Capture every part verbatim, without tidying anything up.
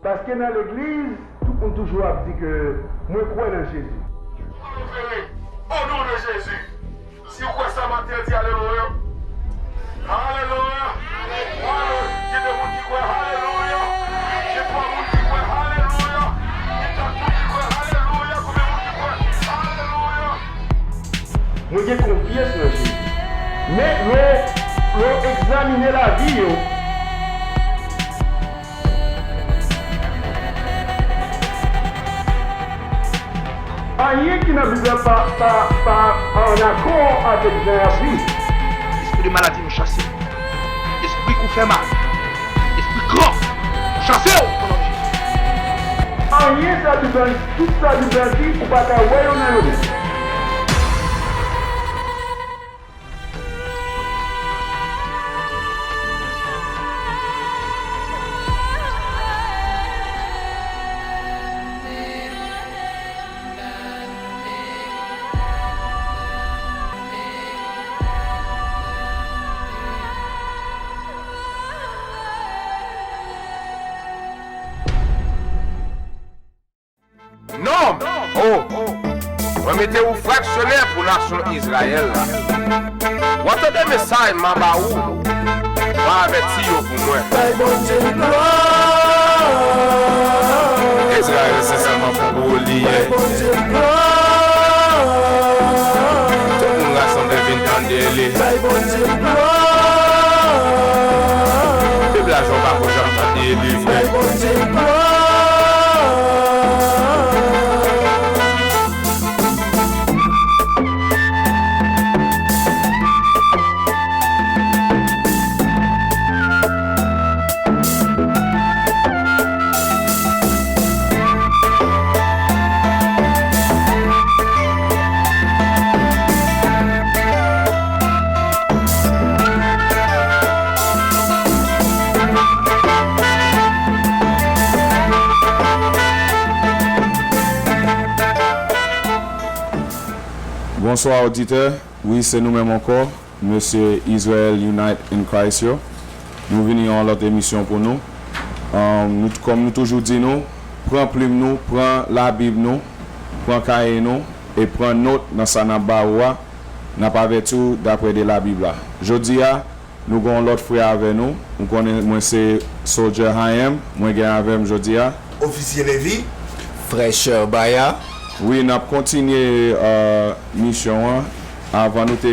Paske nan legliz, tout moun toujou ap di ke mwen kwè nan Jezi. Ou ka leve, o non de Jezi. Si w kwè sa maten an, di alelouya. Alelouya. Alelouya. Gen de moun ki kwè alelouya. Gen twa moun ki kwè alelouya. Gen kat moun ki kwè alelouya. Konbyen moun ki kwè alelouya? Mwen gen konfyans nan Jezi. Men lè w, lè w egzamine lavi yo, anyen ki nan Bib la pa, pa, pa an akò avèk jan y ap viv. Espri de maladi, nou chase. Espri kou fè mal. Espri gran. Chase w, o non de Jezi. Anyen sa Bib la, tout sa Bib la di, ou pa ka wè yo nan yo menm. Non! O! Mwen mete ou fraksyonè pou nasyon Izrayèl la. W ap tande mesaj m a ba ou. W a avèti yo pou mwen. Bay Bondye glwa. Izrayèl se sèlman pou ou li ye. Bay Bondye glwa. Tout moun rasanble vin tande li. Bay Bondye glwa. Bib la jan w pa ko janm tande li vre. Bay Bondye glwa. Bonswa oditè, wi se nou menm ankò, mesye Israel Unite in Christ yo. Nou vini yon lòt emisyon pou nou. Ahn, nou, kòm nou toujou di nou, pran plim nou, pran labib nou, pran kaye nou, e pran nòt nan sa n ap ba ou a, n ap avèti w daprè de labib la. Jodi a, nou gen yon lòt frè avè nou. Ou konnen mwen se Soldier Hayem, mwen gen avè m jodi a. Ofisye Levi. Frè Cherbaya. Wi, n ap kontinye, euh, misyon an. Avan nou te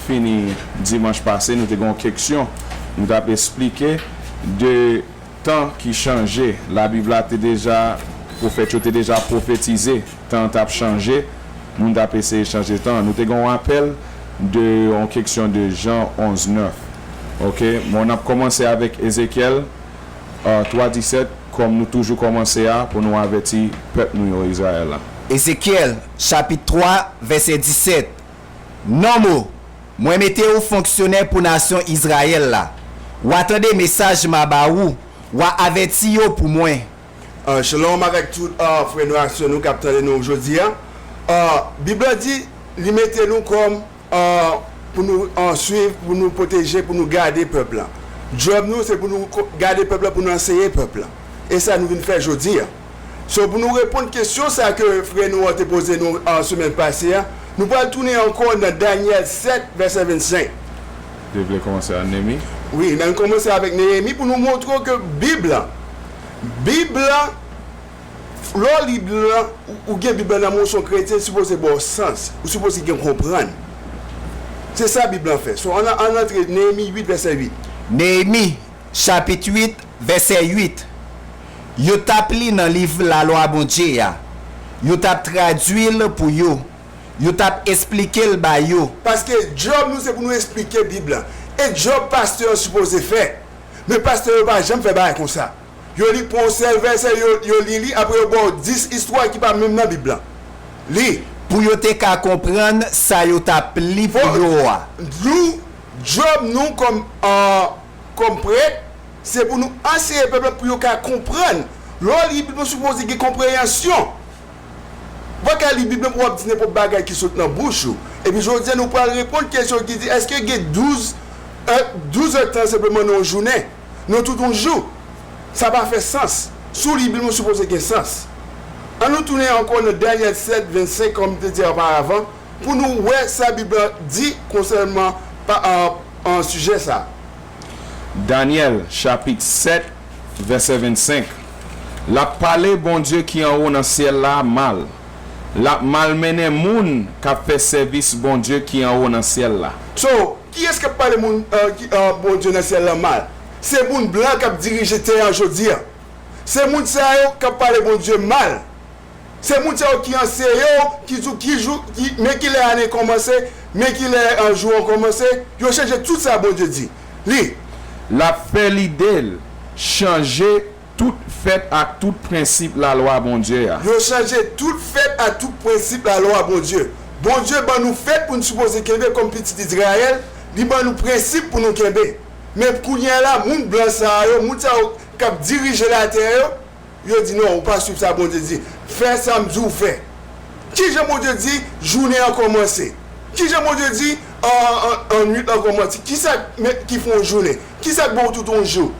fini dimanch pase, nou te gen yon keksyon. Nou t ap esplike de tan ki chanje. Labib la te deja, pwofèt yo te deja pwofetize tan an t ap chanje, moun t ap eseye chanje tan an. Nou te gen yon rapèl de yon keksyon de Jan onz nèf. Oke, bon, n ap kòmanse avèk Ezekyèl, euh, twa disèt, kòm nou toujou kòmanse a, pou nou avèti pèp nou yo, Izrayèl la. Ezekyèl, chapit twa, vèsè disèt. Nonm o, mwen mete ou fonksyonè pou nasyon Izrayèl la. W a tande mesaj m a ba ou, w a avèti yo pou mwen. Ah, shalom avèk tout, ah, frè nou ak sè nou k ap tande nou jodi a. Ah, Bib la di, li mete nou kòm, ah, pou nou, ah, swiv, pou nou pwoteje, pou nou gade pèp la. Djòb nou, se pou nou ko-, gade pèp la, pou nou anseye pèp la. E sa nou vin fè jodi a. So, pou nou reponn kesyon sa ke frè nou an te poze nou, ah, semèn pase a, nou pral tounen ankò nan Danyèl sèt, vèsè vennsenk. Ou te vle kòmanse a Neyemi? Wi, n a kòmanse avèk Neyemi pou nou montre w ke Bib la, Bib la, lè w li Bib la, ou, ou gen Bib la nan men w, se yon kretyen, li sipoze ba w sans, ou sipoze gen konprann. Se sa Bib la fè. So, ann, ann antre Neyemi uit, vèsè uit. Neyemi, chapit uit, vèsè uit. Yo t ap li nan liv lalwa Bondye a. Yo t ap tradui l pou yo. Yo t ap esplike l ba yo. Paske djòb nou, se pou nou esplike Bib la. E djòb pastè an sipoze fè. Men pastè yo pa janm fè bagay konsa. Yo li pran yon sèl vèsè, yo, yo li li, apre yo ba w dis istwa ki pa menm nan Bib la. Li. Pou yo te ka konprann sa yo t ap li pou yo a. Nou, djòb nou kòm, ah, kòm prèt, se pou nou anseye pèp la pou yo ka konprann. Lè w li Bib la, ou sipoze gen konpreyansyon. Ou pa ka li Bib la pou w ap di nenpòt bagay ki sot nan bouch ou. Epi jodi a, nou pral reponn kesyon ki di, èske gen douz è, douz è tan senpleman nan yon jounen, nan tout yon jou? Sa pa fè sans. Si w li Bib, nou sipoze gen sans. Ann nou tounen ankò nan Danyèl sèt vennsenk, kòm m te di oparavan, pou nou wè sa Bib la di konsènan pa, an, an sijè sa a. Danyèl, chapit sèt, vèsè vennsenk. L ap pale Bondye ki anwo nan syèl la mal. L ap malmennen moun k ap fè sèvis Bondye ki anwo nan syèl la. So, kiyès k ap pale moun, uh, ki, uh, Bondye nan syèl la mal? Se moun blan k ap dirije tè a jodi a. Se moun sa yo k ap pale Bondye mal. Se moun sa yo ki anseye w, ki di w ki jou, ki, men ki lè ane kòmanse, men ki lè, uh, jou an kòmanse. Yo chanje tout sa Bondye di. Li. L ap fè lide l chanje tout fèt ak tout prensip lalwa Bondye a. Yo chanje tout fèt ak tout prensip lalwa Bondye. Bondye ban nou fèt pou n sipoze kenbe kòm pitit Izrayèl, li ban nou prensip pou nou kenbe. Men kounye a la, moun blan sa a yo, moun sa yo k ap dirije latè yo, yo di non, ou pa swiv sa Bondye di. Fè sa m di w fè. Kijan Bondye di jounen an kòmanse? Kijan Bondye di an, an, an nwit lan kòmanse? Kisa k, men, ki fè yon jounen? Kisa k ba w tout yon jou?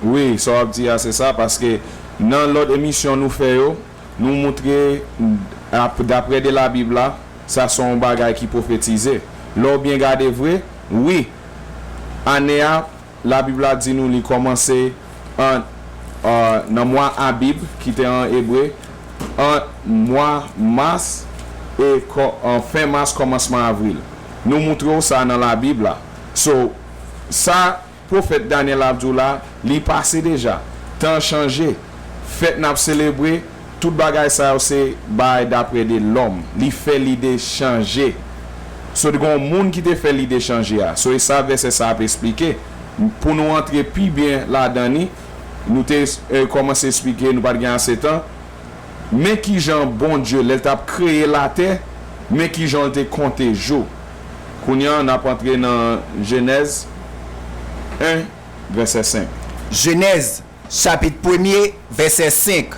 Wi, sa w ap di a se sa, paske nan lòt emisyon nou fè yo, nou moutre, ap, daprè de Labib la, sa se yon bagay ki pwofetize. Lè w byen gade vre, wi, ane a, Labib la di nou li kòmanse an, uh, nan mwa Abib, ki te an ebre, ant mwa mas e kò, an fen mas, kòmansman avril. Nou moutre w sa nan Labib la. So, sa pwofèt Danyèl ap di w la, li pase deja. Tan chanje. Fèt n ap selebre, tout bagay sa yo se bay daprè de lòm. Li fè lide chanje. So, te gen yon moun ki te fè lide chanje a. So, e sa vèsè sa ap esplike. Pou nou antre pi byen ladan li, nou te, eh, kòmanse esplike, nou pa t gen ase tan. Men kijan Bondye, lè l t ap kreye latè, men kijan l te konte jou. Kounye a, n ap antre nan Jenèz en, vèsè senk. Jenèz, chapit premye, vèsè senk.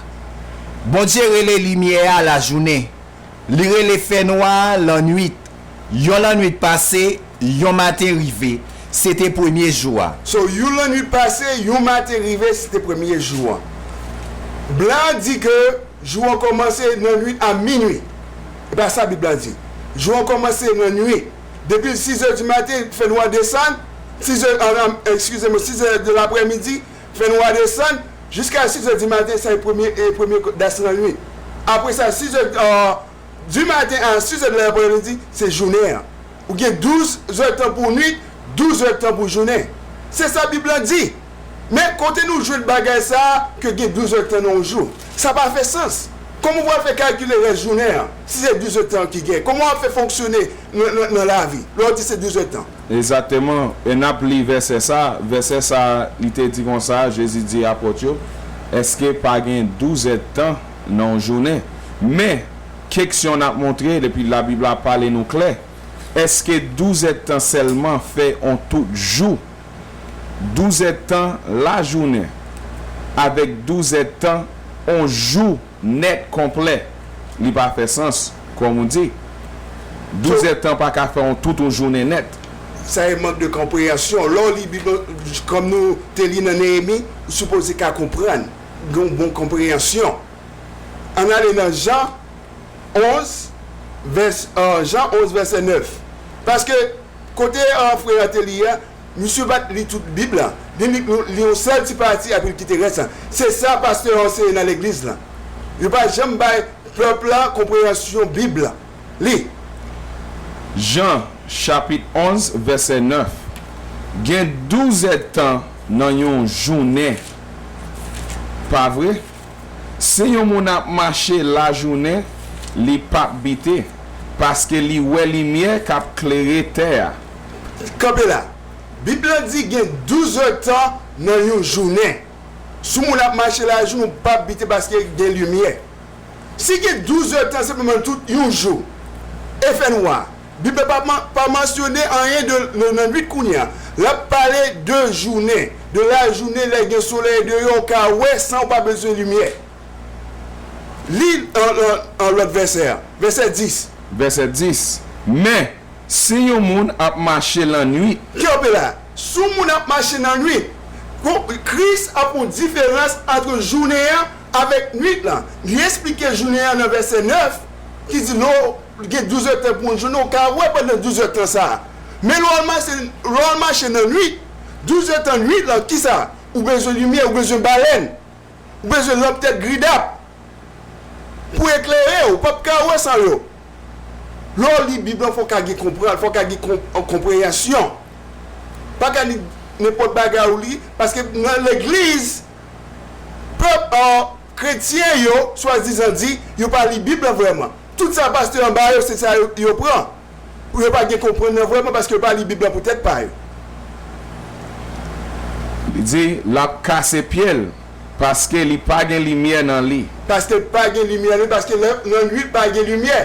Bondye rele limyè a lajounen. Li rele fènwa a lannwit. Yon lannwit pase, yon maten rive. Se te premye jou a. So, yon lannwit pase, yon maten rive, se te premye jou an. Blan an di ke jou an kòmanse nan nwit a minwi. E pa sa Bib la di. Jou an kòmanse nan nwit. Depi sizè di maten, fènwa desann, sizè, an, an, eskize mwen, sizè de laprèmidi, fènwa desann, jiska sizè di maten, sa e premye, e premye das lannwit. Apre sa, sizè, euh, di maten a sizè de laprèmidi, se jounen an. Ou gen douz zèdtan pou nwit, douz zèdtan pou jounen. Se sa Bib la di. Men kote nou jwenn bagay sa a, ke gen douz zèdtan nan yon jou? Sa pa fè sans. Kòman w pral fè kalkile rès jounen an, si se douz zèdtan ki gen? Kòman w ap fè fonksyone nan, nan, nan lavi, lè w di se douz zèdtan? Egzakteman. E n ap li vèsè sa. Vèsè sa, li te di konsa, Jezi di apot yo, èske pa gen douz èdtan nan yon jounen? Men, keksyon n ap montre, depi Labib la pale nou klè, èske douz èdtan sèlman fè on tout jou? Douz èdtan lajounen avèk douz èdtan on jou nèt konplè, li pa fè sans, kòm ou di. Douz èdtan pa ka fè on tout on jounen nèt. Sa e mank de konpreyansyon. Lè w li Bib, kòm nou te li nan Neyemi, ou sipoze ka konprann. Gen yon bon konpreyansyon. Ann ale nan Jan onz, vès, euh, Jan onz, vèsè nèf. Paske, kote, euh, frè a te li a, misye pa t li tout Bib la. Li li, li yon sèl ti pati, epi l kite rès la. Se sa pastè yo anseye nan legliz la. Yo pa janm bay pèp la konpreyansyon Bib la. Li. Jan, chapit onz, vèsè nèf. Gen douz èdtan nan yon jounen. Pa vre? Si yon moun ap mache lajounen, li p ap bite, paske li wè limyè k ap klere tè a. Kanpe la. Bib la di gen douz èdtan nan yon jounen. Si moun ap mache lajounen, ou p ap bite paske gen limyè. Si gen douz èdtan, se pou mwen tout yon jou. E fènwa. Bib la pa, pa mansyone anyen de, de, nan nwit kounye a. L ap pale de jounen, de lajounen, lè gen solèy deyò, ou ka wè san ou pa bezwen limyè. Li an, an, an lòt vèsè a, vèsè dis. Vèsè dis. Men, si yon moun ap mache lannwit. Kanpe la. Si yon moun ap mache lannwit, Kris ap yon diferans ant jounen an avèk nwit lan. Li esplike jounen an nan vèsè nèf, ki di lè w gen douzèdtan pou yon jounen, ou ka wè pandan douzèdtan sa a. Men lè w al mache, lè w al mache nan nwit, douzèdtan nwit lan, kisa? Ou bezwen limyè, ou bezwen balèn, ou bezwen lanp tèt gridap pou eklere w, ou p ap ka wè san yo. Lè w li Bib lan, fò w ka gen konprann, fò w ka gen kon-, konpreyansyon. Pa ka li nenpòt bagay ou li, paske nan legliz, pèp, a, kretyen yo, swadizan di, yo pa li Bib lan vrèman. Tout sa pastè an ba yo, se sa yo, yo pran. Pou yo pa gen konprann nan vrèman, paske yo pa li Bib lan pou tèt pa yo. Li di, l ap kase pye l, paske li pa gen limyè nan li. Paske pa gen limyè nan li, paske nan, nan nwit pa gen limyè.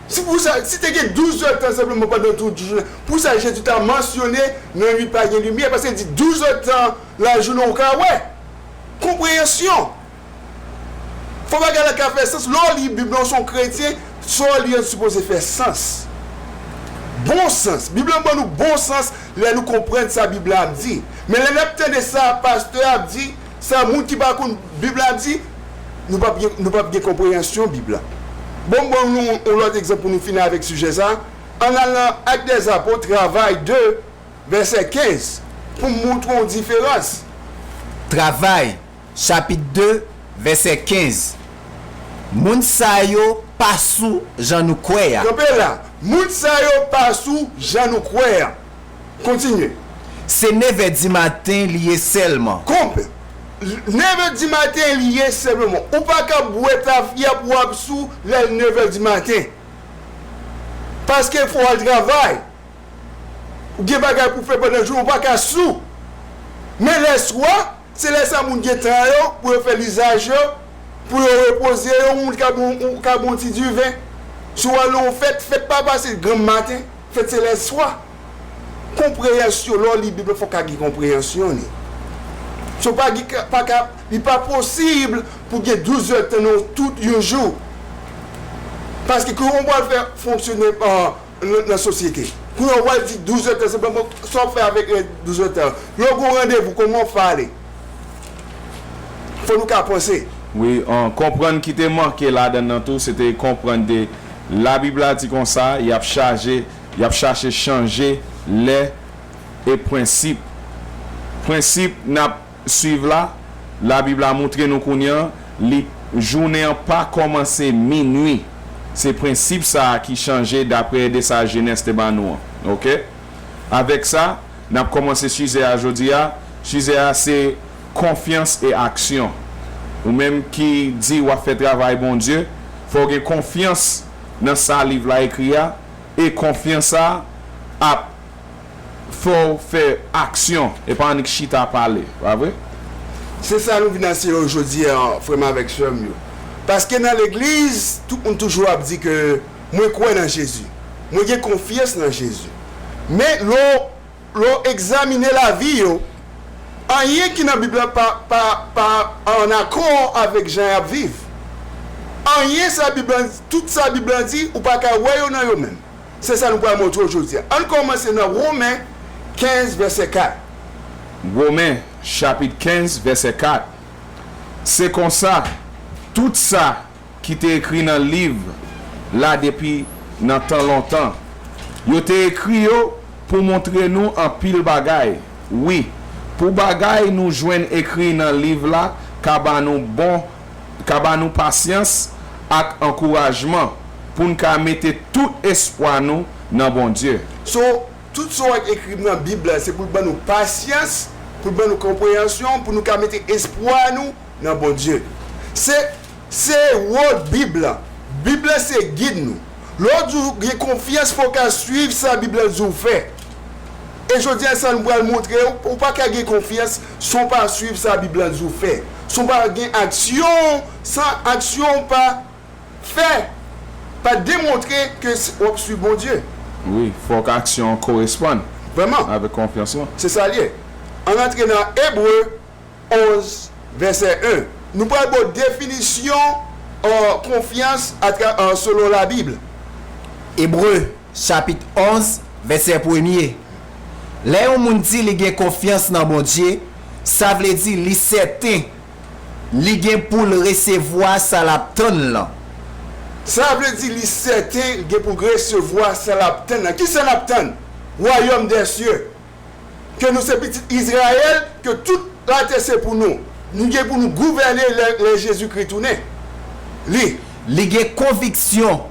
Si pou sa, si te gen douzèdtan senpleman pandan tout jounen, pou sa Jezi ta mansyone nan nwit pa gen limyè, paske li di douzèdtan lajounen ou ka wè. Konpreyansyon. Fò bagay la ka fè sans. Lè w li Bib lan, w se yon kretyen, sa w li an sipoze fè sans. Bon sans. Bib lan ban nou bon sans lè nou konprann sa Bib la ap di. Men lè n ap tande sa pastè a ap di, sa moun ki pa konn Bib la ap di, nou p ap gen, nou p ap gen konpreyansyon Bib la. Bon, m ban nou yon lòt egzanp pou nou fini avèk sijè sa. Ann al nan Actes des Apôtres, Travay de, vèsè kenz, pou m montre w diferans. Travay, chapit de, vèsè kenz. Moun sa yo pa sou jan nou kwè a. Kanpe la. Moun sa yo pa sou jan nou kwè a. Kontinye. Se nevè dimaten li ye sèlman. Konpe. Nevè dimaten li ye sèlman. Ou pa ka bwè tafya pou w ap sou lè l nevè dimaten. Paske fò w al travay. Ou gen bagay pou fè pandan jounen, ou pa ka sou. Men lèswa, se lè sa moun gen tan yo, pou yo fè lizaj yo, pou yo repoze yo, moun ka bon, ou ka bon ti diven. Si w al nan yon fèt, fèt pa pase granm maten, fèt se lèswa. Konpreyansyon, lè w li Bib la, fò w ka gen konpreyansyon li. Si w pa gen, pa ka, li pa posib pou gen douz èdtan nan tout yon jou. Paske kòman w pral fè fonksyone, nan, nan sosyete. Kounye a w al di douz èdtan, se pa bon, sa w ap fè avèk, eh, douz èdtan? Lè w gen yon randevou, kòman w fè ale? Fò nou ka panse. Wi, an, konprann ki te manke ladan l nan tou, se te konprann de Labib la di konsa, y ap chaje, y ap chache chanje lè e prensip. Prensip n ap swiv la, Labib la montre nou kounye a, li, jounen an pa kòmanse minwi. Se prensip sa a ki chanje dapre de sa Jenès te ban nou an. Oke? Avèk sa, n ap kòmanse sijè a jodi a. Sijè a se konfyans e aksyon. Ou menm ki di w ap fè travay Bondye, fò w gen konfyans nan sa liv la ekri a, e konfyans sa a ap fè w fè aksyon, e pa annik chita pale, pa vre? Se sa nou vin anseye w jodi a, frè m avèk sè m yo. Paske nan legliz, tout moun toujou ap di ke mwen kwè nan Jezi, mwen gen konfyans nan Jezi. Men lè w, lè w egzamine lavi yo, anyen ki nan Bib la pa, pa, pa an akò avèk jan y ap viv. Anyen sa Bib la, tout sa Bib la di, ou pa ka wè yo nan yo menm. Se sa nou pral montre w jodi a. Ann kòmanse nan Women kenz, vèsè kat. Women, chapit kenz, vèsè kat. Se konsa, tout sa ki te ekri nan liv la depi nan tan lontan, yo te ekri yo pou montre nou anpil bagay. Wi, pou bagay nou jwenn ekri nan liv la ka ba nou bon ka ba nou pasyans ak ankourajman pou n ka mete tout espwa nou nan Bondye. So, tout sa w wè k ekri nan Bib la, se pou l ban nou pasyans, pou l ban nou konpreyansyon, pou nou ka mete espwa nou nan Bondye. Se, se wòl Bib la. Bib la se gid nou. Lè w di w gen konfyans, fò w ka swiv sa Bib la di w fè. E jodi a, sa nou pral montre w, ou pa ka gen konfyans san w pa swiv sa Bib la di w fè. San w pa gen aksyon, san aksyon w pa fè, pa demontre ke w ap swiv Bondye. Wi, fòk aksyon an koresponn Vrèman. avèk konfyans lan. Se sa l ye. Ann antre nan Ebre onz, vèsè en. Nou pral ba w definisyon, uh, konfyans atra, uh, selon Labib. Ebre, chapit onz, vèsè premye. Lè yon moun di li gen konfyans nan Bondye, sa vle di li sèten Li gen pou l resevwa sa l ap tann lan. Sa vle di li sèten li gen pou l resevwa sa l ap tann lan. Kisa n ap tann? Wayòm dèsye. Ke nou se pitit Izrayèl, ke tout latè se pou nou. Nou gen pou nou gouvène lè, lè Jezikri tounen. Li. Li gen konviksyon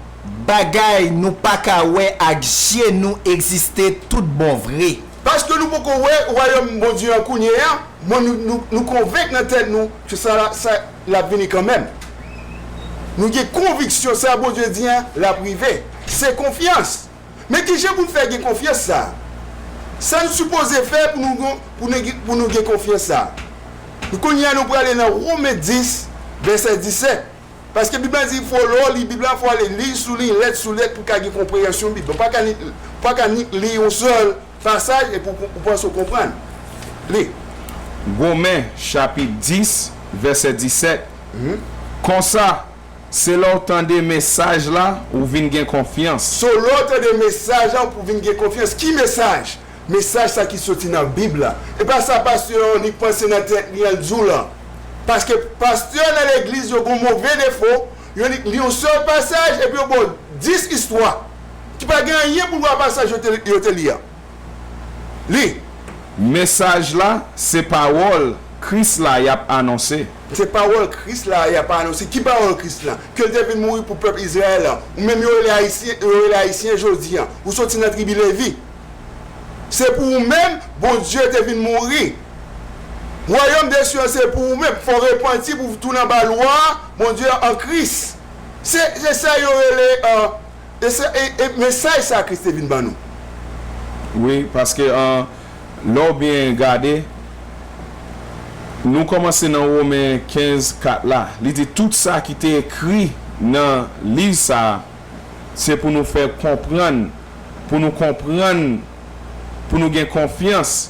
bagay nou pa ka wè ak je nou egziste tout bon vre. Paske nou poko wè wayòm Bondye an kounye a, men nou, nou, nou konvenk nan tèt nou ke sa, sa l ap vini kanmenm. Nou gen konviksyon sa Bondye di an, l ap rive. Se konfyans. Men ki jan pou n fè gen konfyans sa a? Sa n sipoze fè pou nou, pou nou, pou nou gen konfyans sa a? Kounye a nou prale nan Women dis, vèsè disèt. Paske Bib la di fò lè w li Bib la, fò w ale liy sou liy, lèt sou lèt pou w ka gen konpreyansyon Bib la. Ou pa ka ni, ou pa ka ni li yon sèl pasaj epi w, ou panse w konprann. Li. Women, chapit dis, vèsè disèt. Konsa, se lè w tande mesaj la, ou vin gen konfyans. So, lè w tande mesaj la, ou vin gen konfyans. Ki mesaj? Mesaj sa ki soti nan Bib la. E pa sa pastè an li panse nan tèt li an l di w lan. Paske pastè nan legliz yo gon move defo, yo li, li yon sèl pasaj epi yo ba w dis istwa ki pa gen anyen pou wè pasaj yo te, yo te li an. Li. Mesaj la, se pawòl Kris la y ap anonse. Se pawòl Kris la y ap anonse. Ki pawòl Kris la? Ke l te vin mouri pou pèp Izrayèl la. Ou menm yo rele Ayisyen, yo rele Ayisyen jodi an. Ou soti nan tribi Levi. Se pou ou menm Bondye te vin mouri. Wayòm dèsye an se pou ou menm. Fò w repanti pou w tounen anba lwa Bondye an Kris. Se, se sa yo rele, e, e, se, e, e mesaj sa Kris te vin ban nou. Wi, paske, e, lè w byen gade, nou kòmanse nan Women kenz kat la. Li di, tout sa ki te ekri nan liv sa a, se pou nou fè konprann, pou nou konprann, pou nou gen konfyans.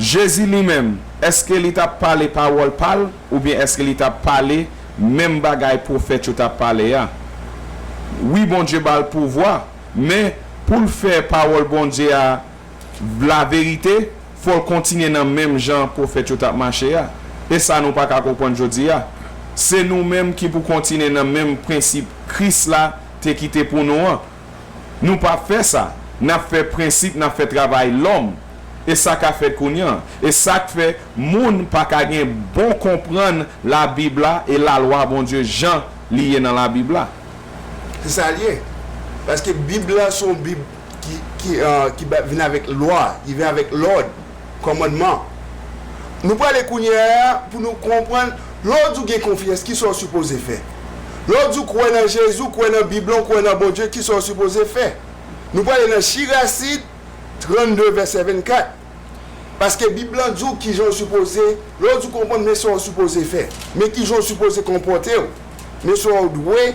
Jezi li menm, èske li t ap pale pawòl pa l, oubyen èske li t ap pale menm bagay pwofèt yo t ap pale a? Wi, Bondye ba l pouvwa, men pou l fè pawòl Bondye a laverite, fò l kontinye nan menm jan pwofèt yo t ap mache a. E sa nou pa ka konprann jodi a. Se nou menm ki pou kontinye nan menm prensip Kris la te kite pou nou an. Nou p ap fè sa. N ap fè prensip, n ap fè travay lòm. E sa k ap fèt kounye a. E sa k fè moun pa ka gen bon konprann Labib la e lalwa Bondye jan li ye nan Labib la. Se sa l ye. Paske Bib la se yon Bib ki, ki, e, ki ba, vin avèk lwa, ki vin avèk lòd, kòmandman. Nou prale kounye a pou nou konprann, lè w di w gen konfyans, kisa w sipoze fè? Lè w di w kwè nan Jezi, w kwè nan Bib la, w kwè nan Bondye, kisa w sipoze fè? Nou prale nan Chirasid trannde, vèsè vennkat. Paske Bib la di w kijan w sipoze, lè w di w konprann, men sa w sipoze fè. Men kijan w sipoze konpòte w. Men sa w dwe,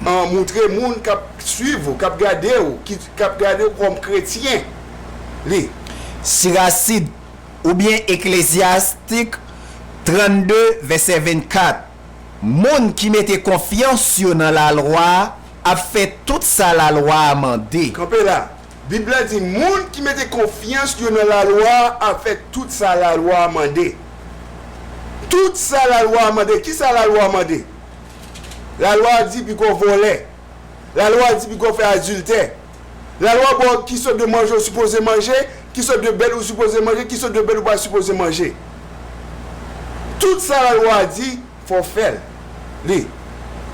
e, moutre moun k ap swiv ou, k ap gade w, ki, k ap gade w kòm kretyen. Li. Chirasid, oubyen Eklezyastik trannde, vèsè vennkat. Moun ki mete konfyans yo nan lalwa a ap fè tout sa lalwa a mande. Kanpe la. Bib la di, moun ki mete konfyans yo nan lalwa a ap fè tout sa lalwa a mande. Tout sa lalwa a mande. Kisa lalwa a mande? Lalwa a di piga w vòlè. Lalwa a di piga w fè adiltè. Lalwa a ba w ki sòt de manje w sipoze manje, ki sòt de bèt ou sipoze manje, ki sòt de bèt ou pa sipoze manje. Tout sa lalwa a di, fò w fè l. Li.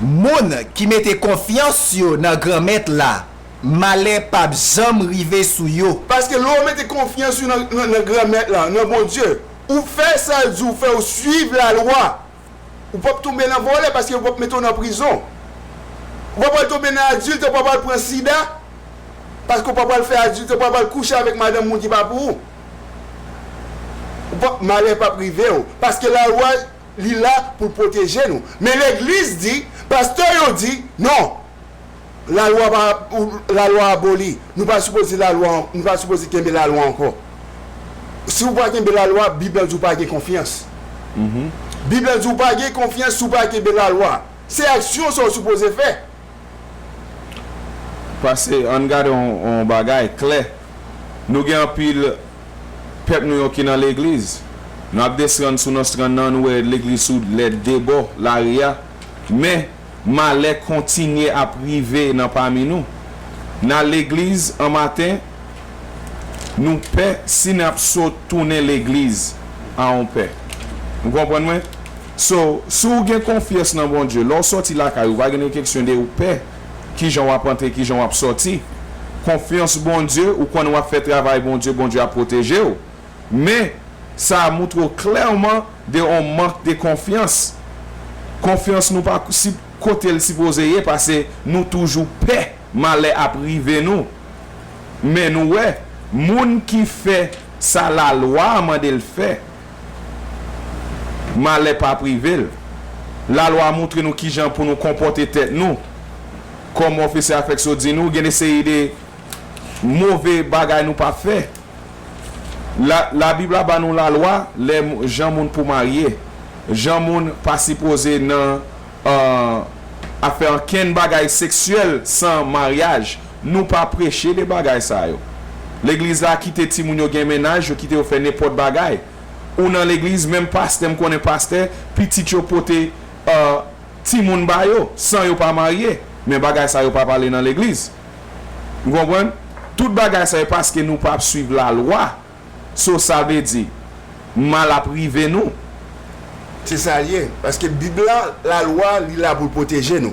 Moun ki mete konfyans yo nan Granmèt la, malè p ap janm rive sou yo. Paske lè w mete konfyans ou nan, nan, nan Granmèt la, nan Bondye, ou fè sa l di w fè, ou swiv lalwa, ou p ap tonbe nan vòlè paske yo p ap mete w nan prizon. Ou pa pral tonbe nan adiltè, ou pa pral pran sida paske ou pa pral fè adiltè, ou pa pral kouche avèk madanm moun ki pa pou ou. Ou p ap, malè p ap rive w paske lalwa li la pou l pwoteje nou. Men legliz di, pastè yo di, non. Lalwa pa, ou, lalwa aboli. Nou pa sipoze lalwa, nou pa sipoze kenbe lalwa ankò. Si w pa kenbe lalwa, Bib la di w pa gen konfyans. Bib la di w pa gen konfyans si w pa kenbe lalwa. Se aksyon sa w sipoze fè. Pase, ann gade yon, yon bagay klè. Nou gen anpil pèp nou yo ki nan legliz. Nou ap desann sou Nòstrann nan, nou wè legliz sou lè de bò lari a. Men, malè kontinye ap rive nan pami nou. N al legliz an maten, nou pè si n ap sot tounen legliz a on pè. Ou konprann mwen? So, si w gen konfyans nan Bondye, lè w sòti lakay ou, pa gen kesyon de ou pè kijan w ap antre, kijan w ap sòti. Konfyans Bondye, ou konn w ap fè travay Bondye, Bondye ap pwoteje w. Men, sa a moutre w klèman de yon mank de konfyans. Konfyans nou pa si kote l sipoze ye, paske nou toujou pè malè ap rive nou. Men nou wè, moun ki fè sa lalwa a mande l fè, malè p ap rive l. Lalwa a moutre nou kijan pou nou konpòte tèt nou. Kòm ofisye afèk so di nou, gen de seri de move bagay nou pa fè. La, Labib la ba nou lalwa lè m- jan moun pou marye, jan moun pa sipoze nan, euh, ap fè ankenn bagay seksyèl san maryaj. Nou pa preche de bagay sa yo. Legliz la kite timoun yo gen mennaj, yo kite yo fè nenpòt bagay. Ou nan legliz, menm pastè, m konnen pastè, pitit yo pote, euh, timoun ba yo, san yo pa marye. Men bagay sa yo pa pale nan legliz. Ou konprann? Tout bagay sa yo paske nou p ap swiv lalwa. So, sa vle di, mal ap rive nou. Se sa l ye. Paske Bib la, lalwa, li la pou l pwoteje nou.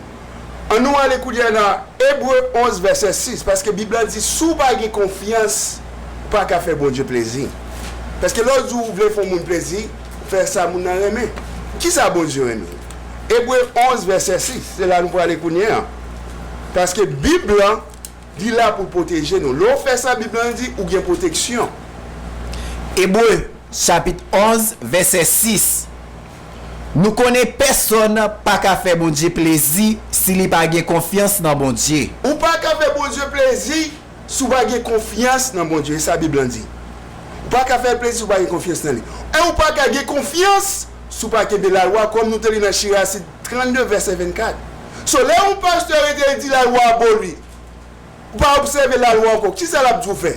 Ann nou ale kounye a nan Ebre onz, vèsè sis. Paske Bib la di, si w pa gen konfyans, ou pa ka fè Bondye plezi. Paske lè w di w vle fè yon moun plezi, fè sa moun nan renmen. Kisa Bondye renmen? Ebre onz, vèsè sis. Se la nou prale kounye a. Paske Bib la, li la pou l pwoteje nou. Lè w fè sa Bib la di, ou gen pwoteksyon. Ebre, chapit onz, vèsè sis. Nou konnen pèsonn pa ka fè Bondye plezi si li pa gen konfyans nan Bondye. Ou pa ka fè Bondye plezi si w pa gen konfyans nan Bondye. E sa Bib la di. Ou pa ka fè l plezi si w pa gen konfyans nan li. E ou pa ka gen konfyans si w pa kenbe lalwa, kòm nou te li nan Chirasi trannde, vèsè vennkat. So, lè yon pastè rete di lalwa a bon li, ou pa obsève lalwa ankò, kisa l ap di w fè?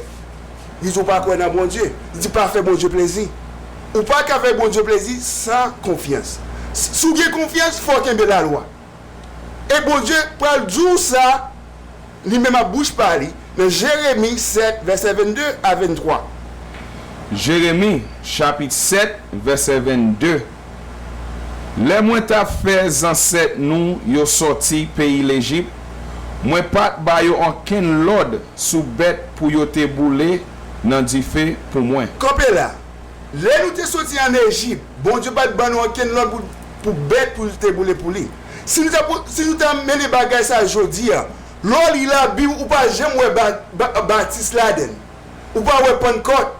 Li di w pa kwè nan Bondye. Li di pa fè Bondye plezi. Ou pa ka fè Bondye plezi san konfyans. Si w gen konfyans, fò w kenbe lalwa. E Bondye pral di w sa, li menm ak bouch pa li, nan Jeremi sèt, vèsè vennde a venntwa. Jeremi, chapit sèt, vèsè vennde. Lè mwen t ap fè zansèt nou yo sòti peyi Lejip, mwen pa t ba yo okenn lòd sou bèt pou yo te boule nan dife pou mwen. Kanpe la. Lè nou te soti ann Ejip, Bondye pa t ban nou okenn lòd pou, pou bèt pou te boule pou li. Si nou ta, si nou ta mennen bagay sa a jodi a, lè w li Labib, ou pa janm wè ba, ba, Batis ladan l. Ou pa wè Pannkòt.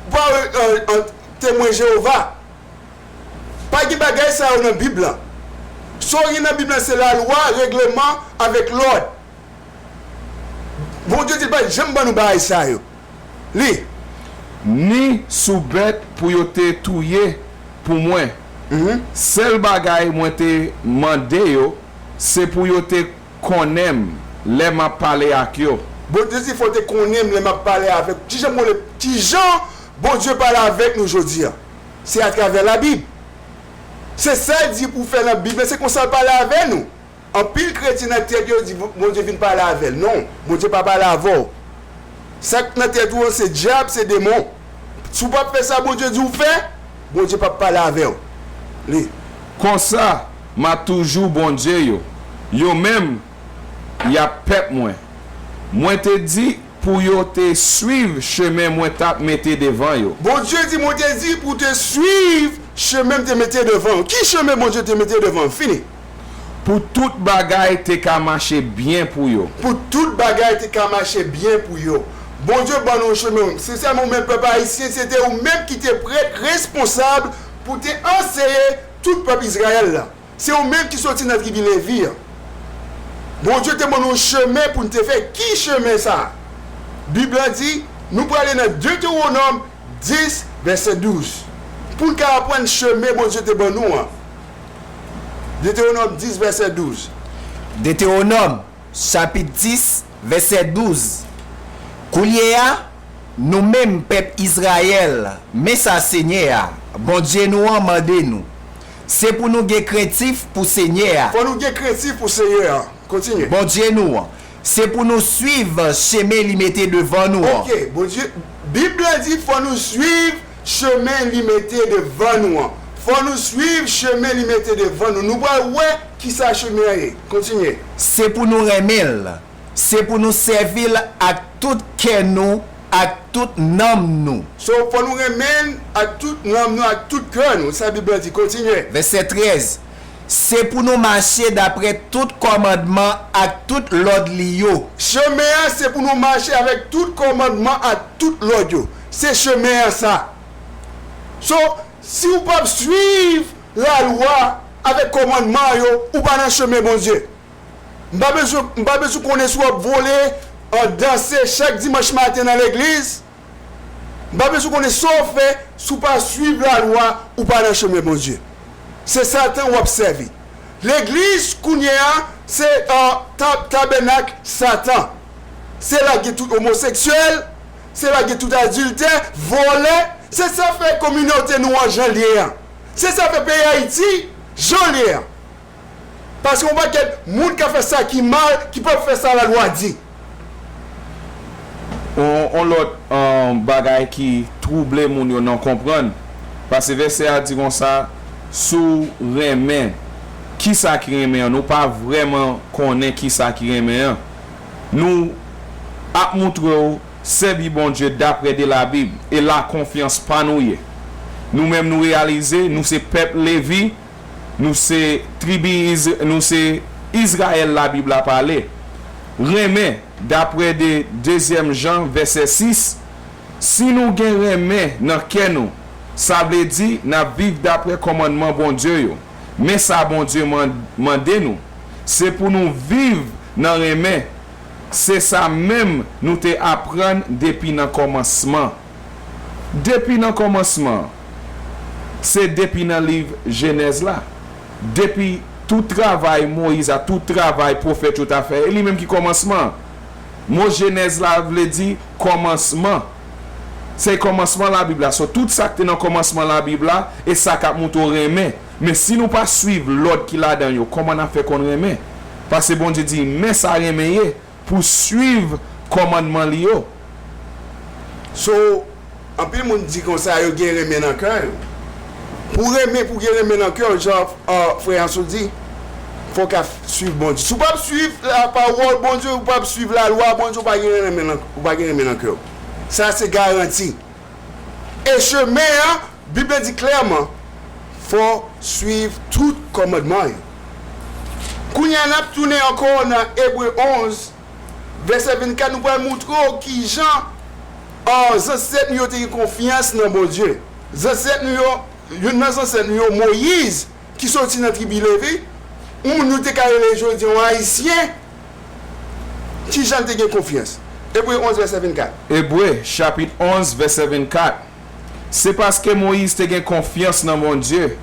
Ou pa wè Temwen Jewova. Pa gen bagay sa yo nan Bib lan. Sa w gen nan Bib lan se lalwa, regleman avèk lòd. Bondye di l pa t janm ban nou bagay sa yo. Li. Ni sou bèt pou yo te touye pou mwen. Sèl bagay mwen te mande yo, se pou yo te konnen m lè m ap pale ak yo. Bondye di fò w te konnen m lè m ap pale avèk ou. Kijan Bondye, kijan Bondye pale avèk nou jodi a? Se atravè Labib. Se sa l di pou w fè nan Bib la, se konsa l pale avè nou. Anpil kretyen nan tèt yo di Bondye vin pale avè l. Non, Bondye pa pale avè w. Sa k nan tèt ou an se dyab, se demon. Si w p ap fè sa Bondye di w fè, Bondye p ap pale avè w. Li. Konsa, m a toujou Bondye yo. Yo menm, y ap pèp mwen. Mwen te di pou yo te swiv chemen mwen t ap mete devan yo. Bondye di mwen te di pou te swiv chemen m te mete devan yo. Ki chemen Bondye te mete devan yo? Fini. Pou tout bagay te ka mache byen pou yo. Pou tout bagay te ka mache byen pou yo. Bondye ban nou yon chemen. Sensèman, ou menm pèp ayisyen, se te ou menm ki te prèt, responsab pou te anseye tout pèp Izrayèl la. Se ou menm ki soti nan tribi Levi an. Bondye te ban nou yon chemen pou n te fè. Ki chemen sa a? Bib la di, nou prale nan Detewonòm dis, vèsè douz. Pou n ka aprann chemen Bondye te ban nou an. Detewonòm dis, vèsè douz. Detewonòm, chapit dis, vèsè douz. Koulye a, Nou menm pèp Izrayèl, men sa Senyè a, Bondye nou an, mande nou. Se pou nou gen krentif pou Senyè a. Fò nou gen krentif pou Senyè a. Kontinye. Bondye nou an. Se pou nou suiv chemen li mete devan nou an. Ok, Bondye, Bib la di fò nou suiv chemen li mete devan nou an. Fò nou suiv chemen li mete devan nou. Nou pral wè kisa chemen an ye. Kontinye. Se pou nou renmen l. Se pou nou sèvi l ak tout kè nou, ak tout nanm nou. So, fò nou renmen l ak tout nanm nou, ak tout kè nou. Sa Bib la di. Kontinye. Vèsè trèz. Se pou nou mache dapre tout kòmandman ak tout lòd li yo. Chemen an, se pou nou mache avèk tout kòmandman ak tout lòd yo. Se chemen an sa. So, si w p ap suiv lalwa avèk kòmandman yo, ou pa nan chemen Bondye. M pa bezwen, m pa bezwen konnen si w ap vole, an danse chak dimanch maten nan legliz. M pa bezwen konnen sa w fè, si w pa suiv lalwa, ou pa nan chemen Bondye. Se Satan w ap sèvi. Legliz kounye a, se uh, tab, tabènak Satan. Se la gen tout omoseksyèl, se la gen tout adiltè, vòlè. Se sa fè kominote nou an jan l ye an. Se sa fè peyi Ayiti jan l ye an. Paske yon pakèt moun ka fè sa ki mal, ki p ap fè sa lalwa di. On, on lòt um, bagay ki twouble moun yo nan konprann. Paske vèsè a di konsa, si w renmen, kisa ki renmen an? Nou pa vrèman konnen kisa ki renmen an. Nou ap moutre w sèvi Bondye dapre de Labib e la konfyans pa nou ye. Nou menm nou reyalize nou se pèp Levi, nou se tribi Iz, nou se Izrayèl Labib la pale. Renmen, dapre de dezyèm Jan vèsè sis, si nou gen renmen nan kè nou, sa vle di n ap viv dapre kòmandman Bondye yo. Men sa Bondye man, mande nou, se pou nou viv nan renmen. Se sa menm nou te aprann depi nan kòmansman. Depi nan kòmansman, se depi nan liv Jenèz la. Depi tout travay Moyiz a, tout travay pwofèt yo ta fè, e li menm ki kòmansman. Mo Jenèz la vle di kòmansman. Se kòmansman Labib la. So, tout sa k te nan kòmansman Labib la, e sa k ap moutre w renmen. Men si nou pa suiv lòd ki ladan yo, kòman n ap fè konn renmen? Paske Bondye di, men sa renmen ye, pou suiv kòmandman li yo. So, anpil moun di konsa yo gen renmen nan kè yo. Pou renmen, pou gen renmen nan kè w, jan uh, frè Anso di, fò w ka suiv Bondye. Si w p ap suiv lapawòl Bondye, ou p ap suiv lalwa Bondye, ou pa gen renmen nan, ou pa gen renmen nan kè w. Sa se garanti. E chemen an, Bib la di klèman, fò suiv tout kòmandman yo. Kounye a n ap tounen ankò nan Ebre onz, vèsè vennkat, nou pral moutre w kijan uh, zansèt nou yo te gen konfyans nan Bondye. Zansèt nou yo, youn nan zansèt nou yo, Moyiz, ki soti nan tribi Levi, yon moun nou te ka rele jodi a yon Ayisyen, kijan l te gen konfyans? Ebre onz, vèsè vennkat. Ebre, chapit onz, vèsè vennkat. Se paske Moyiz te gen konfyans nan Bondye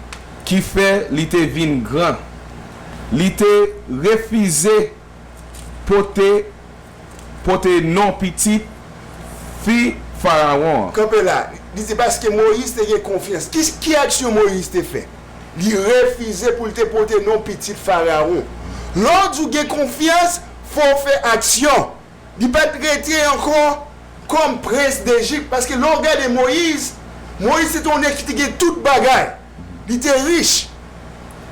ki fè li te vin gran. Li te refize pote, pote non pitit fi Farawon an. Kanpe la. Li di paske Moyiz te gen konfyans. Ki, ki aksyon Moyiz te fè? Li refize pou l te pote non pitit Farawon. Lè w di w gen konfyans, fò w fè aksyon. Li pa t rete ankò kòm prens Dejip, paske lè w gade Moyiz, Moyiz se te yon nèg ki te gen tout bagay. Li te rich.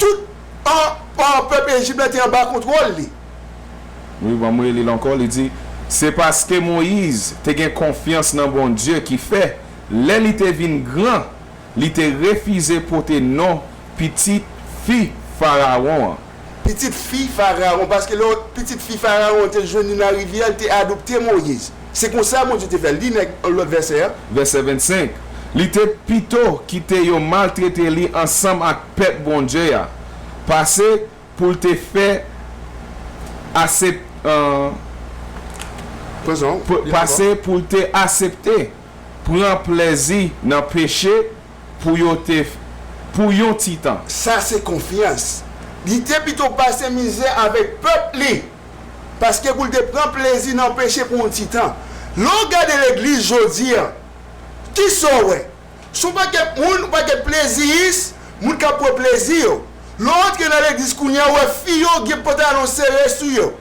Tout an, an pèp Ejip la te anba kontwòl li. Wi, ban m reli l ankò, li di, se paske Moyiz te gen konfyans nan Bondye ki fè, lè li te vin gran, li te refize pote non pitit fi Farawon an. Pitit fi Farawon, paske lè pitit fi Farawon te jwenn li nan rivyè, li te adopte Moyiz. Se konsa Bondye te fè l. Li nèk lòt vèsè a. Vèsè vennsenk. Li te pito kite yo maltrete li ansanm ak pèp Bondye a, pase pou l te fè asep, uh, pase pou l te asepte pran plèzi nan peche pou yo te pou yon ti tan. Sa se konfyans. Li te pito pase mizè avèk pèp li, paske pou l te pran plezi nan peche pou yon ti tan. Lè w gade legliz jodi a, kisa w wè? Se yon pakèt moun, yon pakèt pleziyis, moun k ap pran plezi yo. Lè w antre nan legliz kounye a, w wè fi yo gen pantalon sere sou yo.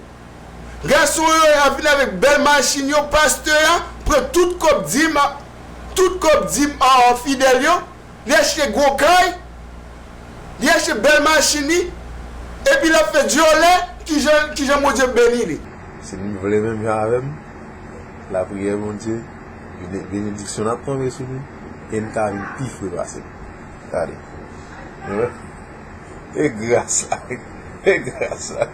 Gason yo ap vin avèk bèl machin yo, pastè a pran tout kòb dim, tout kòb dim a fidèl yo, li achte gwo kay, li achte bèl machin li, epi l ap fè dyòlè, kijan, kijan Bondye beni li. Si n vle menm jan avè m, lapriyè Bondye, bene-, benediksyon n ap tonbe sou nou, e n ka vin pi fre pase m. Gade. Ou wè? E gras la. E gras la.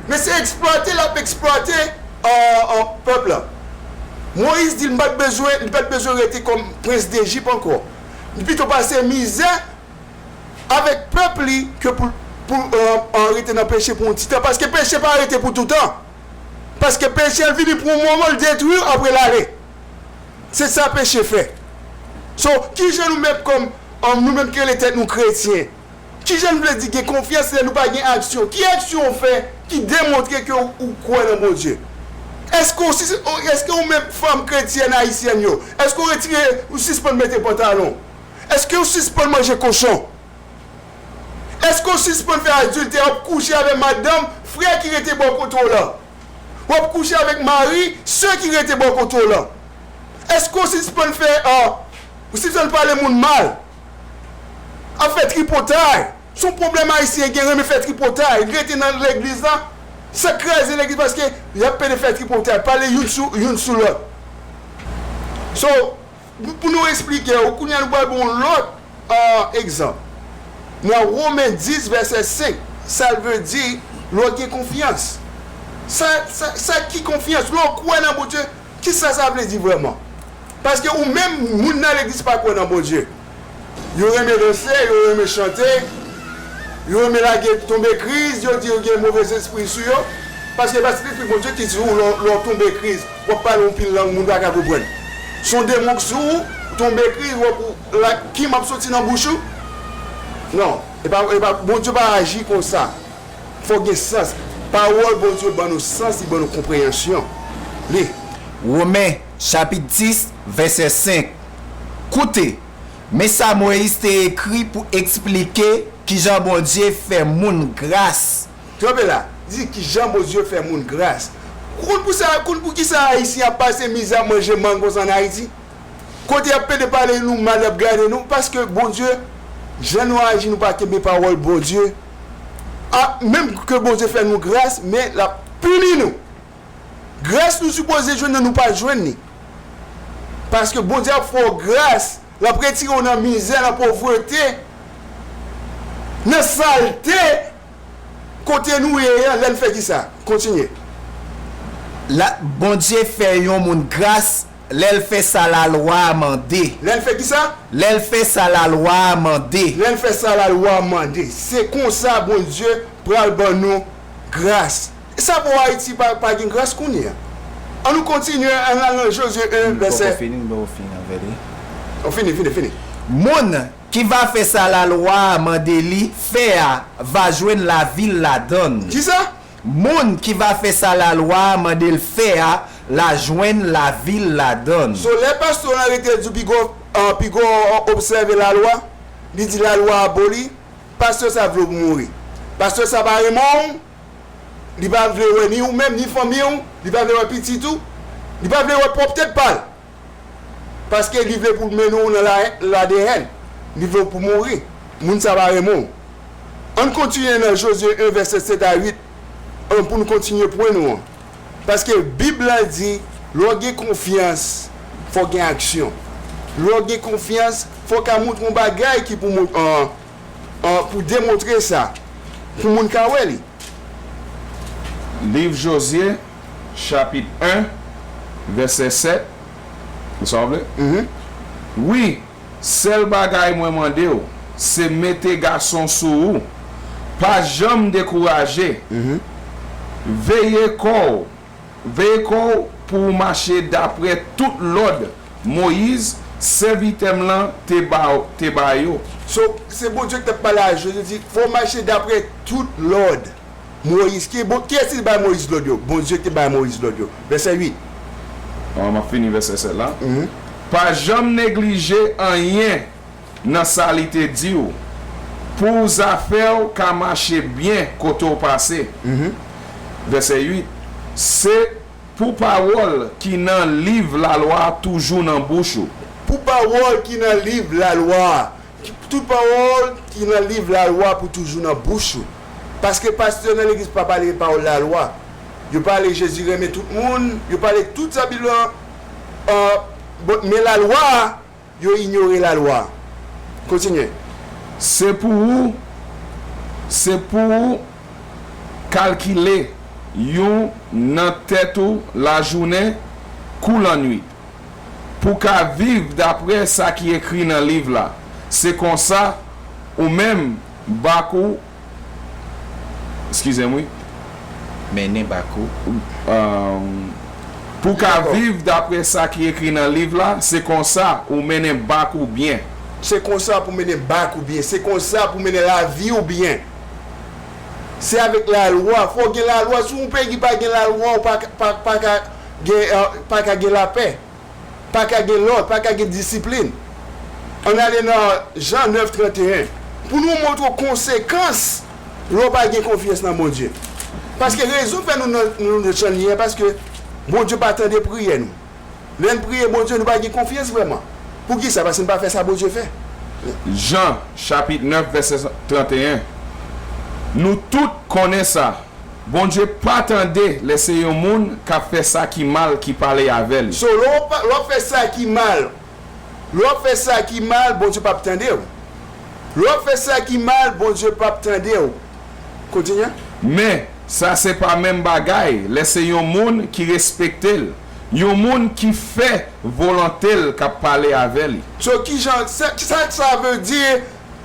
Men se eksplwate l ap eksplwate, euh, euh, pèp la. Moyiz di l pa t bezwen, li pa t bezwen rete kòm prens Dejip ankò. Li pito pase mizè avèk pèp li ke pou, pou, euh, euh, rete nan peche pou yon ti tan. Paske peche pa rete pou toutan. Paske peche l vini pou yon moman, l detwi w, apre l ale. Se sa peche fè. So, kijan nou menm kòm, um, nou menm ki rele tèt nou kretyen, kijan nou vle di gen konfyans lè nou pa gen aksyon? Ki aksyon w fè ki demontre ke w, ou kwè nan Bondye? Èske w sis-, èske ou menm fanm kretyèn ayisyèn yo, èske w retire, ou sispann mete pantalon? Èske w sispann manje kochon? Èske w sispann fè adiltè, w ap kouche avèk madanm frè ki rete bò kote w lan? W ap kouche avèk mari sè ki rete bò kote w lan? Èske w sispann fè, ah, ou sispann pale moun mal? Ap fè tripotay. Se yon pwoblèm ayisyen gen, renmen fè tripotay, rete nan legliz la, sa k kraze legliz paske y ap pede fè tripotay, pale youn sou, youn sou lòt. So, pou nou eksplike w, kounye a nou pral ba w yon lòt, ah, egzanp. Nan Women dis vèsè senk, sa l vle di lè w gen konfyans. Sa, sa, sa ki konfyans? Lè w kwè nan Bondye, kisa sa vle di vrèman? Paske ou menm, moun nan legliz pa kwè nan Bondye. Yo renmen danse, yo renmen chante, yo renmen lage tonbe kriz, yo di yo gen movèzespri sou yo. Paske pa Sentespri Bondye ki sou ou lè w, lè w tonbe kriz, w ap pale yon pil lang, moun pa ka konprann. Se yon demon ki sou ou, tonbe kriz, w ap ou, la, kim ap soti nan bouch ou. Non, e pa, e pa, Bondye pa aji konsa. Fò gen sans. Pawòl Bondye ban nou sans, li ban nou konpreyansyon. Li. Women, chapit dis, vèsè senk. Koute, men sa Moyiz te ekri pou eksplike kijan Bondye fè moun gras. Kanpe la, di kijan Bondye fè moun gras. Konn pou sa, konn pou ki sa Ayisyen ap pase mizè, ap manje mang konsa ann Ayiti? Kote y ap pede pale nou mal, y ap gade nou, paske Bondye, jan nou aji, nou pa kenbe pawòl Bondye. A, menm ke Bondye fè nou gras, men l ap pini nou. Gras nou sipoze jwenn nan, nou pa jwenn li. Paske Bondye ap fè w gras, l ap retire w nan mizè, nan povrete, nan salte, kote nou ye a, lè l fè kisa? Kontinye. La, Bondye fè yon moun gras lè l fè sa lalwa a mande. Lè l fè kisa? Lè l fè sa lalwa a mande. Lè l fè sa lalwa a mande. Se konsa Bondye pral ban nou gras. E sa pou Ayiti pa, pa gen gras kounye a? Ann nou kontinye, ann al nan Jozye en, vèsè. Poko fini, m poko fini avè li. O, fini, fini, fini. Moun ki va fè sa lalwa a mande li fè a va jwenn lavi l ladan l. Kisa? Moun ki va fè sa lalwa a mande l fè a, la jwenn lavi l ladan l. So, lè pastè w lan rete di w piga w, ah, piga w obsève lalwa, li di lalwa aboli, pastè sa vle w mouri. Pastè sa pa renmen w, li pa vle wè ni ou menm, ni fanmi w, li pa vle wè pitit ou, li pa vle wè pwòp tèt pa l. Paske li vle pou l mennen w nan la, Ladehèn. Li vle w pou mouri. Moun sa pa renmen w. Ann kontinye nan Jozye en, vèsè sèt a uit, an, pou nou kontinye pwen nou an. Paske Bib la di, lè w gen konfyans, fò w gen aksyon. Lè w gen konfyans, fò w ka montre yon bagay ki pou mont-, an, an, pou demontre sa, pou moun ka wè li. Liv Jozye, chapit en, vèsè sèt. Ou sa w vle? Mhm. Wi, sèl bagay mwen mande w, se mete gason sou ou. Pa janm dekouraje. Mhm. Veye kò w, veye kò w pou w mache dapre tout lòd Moyiz, sèvitè m lan, te ba, te ba yo. So, se Bondye ki t ap pale a Jozye, di, fò w mache dapre tout lòd Moyiz. Ki bon, kiyès ki te bay Moyiz lòd yo? Bondye ki te bay Moyiz lòd yo. Vèsè uit. M ap fini vèsè sèt la. Pa janm neglije anyen nan sa li te di w, pou zafè w ka mache byen kote w pase. Vèsè uit, se pou pawòl ki nan liv lalwa a toujou nan bouch ou. Pou pawòl ki nan liv lalwa a, tout pawòl ki nan liv lalwa pou toujou nan bouch ou. Paske pastè nan legliz pa pale pawòl lalwa. Yo pale Jezi renmen tout moun, yo pale tout sa Bib la, bon, men lalwa a, yo inyore lalwa. Kontinye. Se pou ou, se pou ou kalkile youn nan tèt ou lajounen kou lannwit, pou ka viv dapre sa ki ekri nan liv la. Se konsa, ou menm, bak ou, eskize m, wi. Mennen bak ou. Pou ka viv dapre sa ki ekri nan liv la, se konsa ou mennen bak ou byen. Se konsa pou mennen bak ou byen. Se konsa pou mennen lavi w byen. Se avèk lalwa. Fò w gen lalwa. Si yon peyi pa gen lalwa, ou pa, pa, pa ka gen, pa ka gen lapè. Pa ka gen lòd, pa ka gen disiplin. Ann ale nan Jan nèf trannteyen. Pou nou montre w konsekans lè w pa gen konfyans nan Bondye. Paske rezon fè nou nan, nou nan jan nou ye a, paske Bondye pa tande priyè nou. Lè n priye Bondye, nou pa gen konfyans vrèman. Poukisa? Paske n pa fè sa Bondye fè. Jan, chapit nèf, vèsè trannteyen. Nou tout konnen sa. Bondye pa tande lè se yon moun k ap fè sa ki mal ki pale avè li. So, lè w pa, lè w ap fè sa ki mal, lè w ap fè sa ki mal, Bondye p ap tande w. Lè w ap fè sa ki mal, Bondye p ap tande w. Kontinye. Men, sa se pa menm bagay lè se yon moun ki respekte l, yon moun ki fè volonte l k ap pale avè li. So, kijan, sa, sa, sa vle di,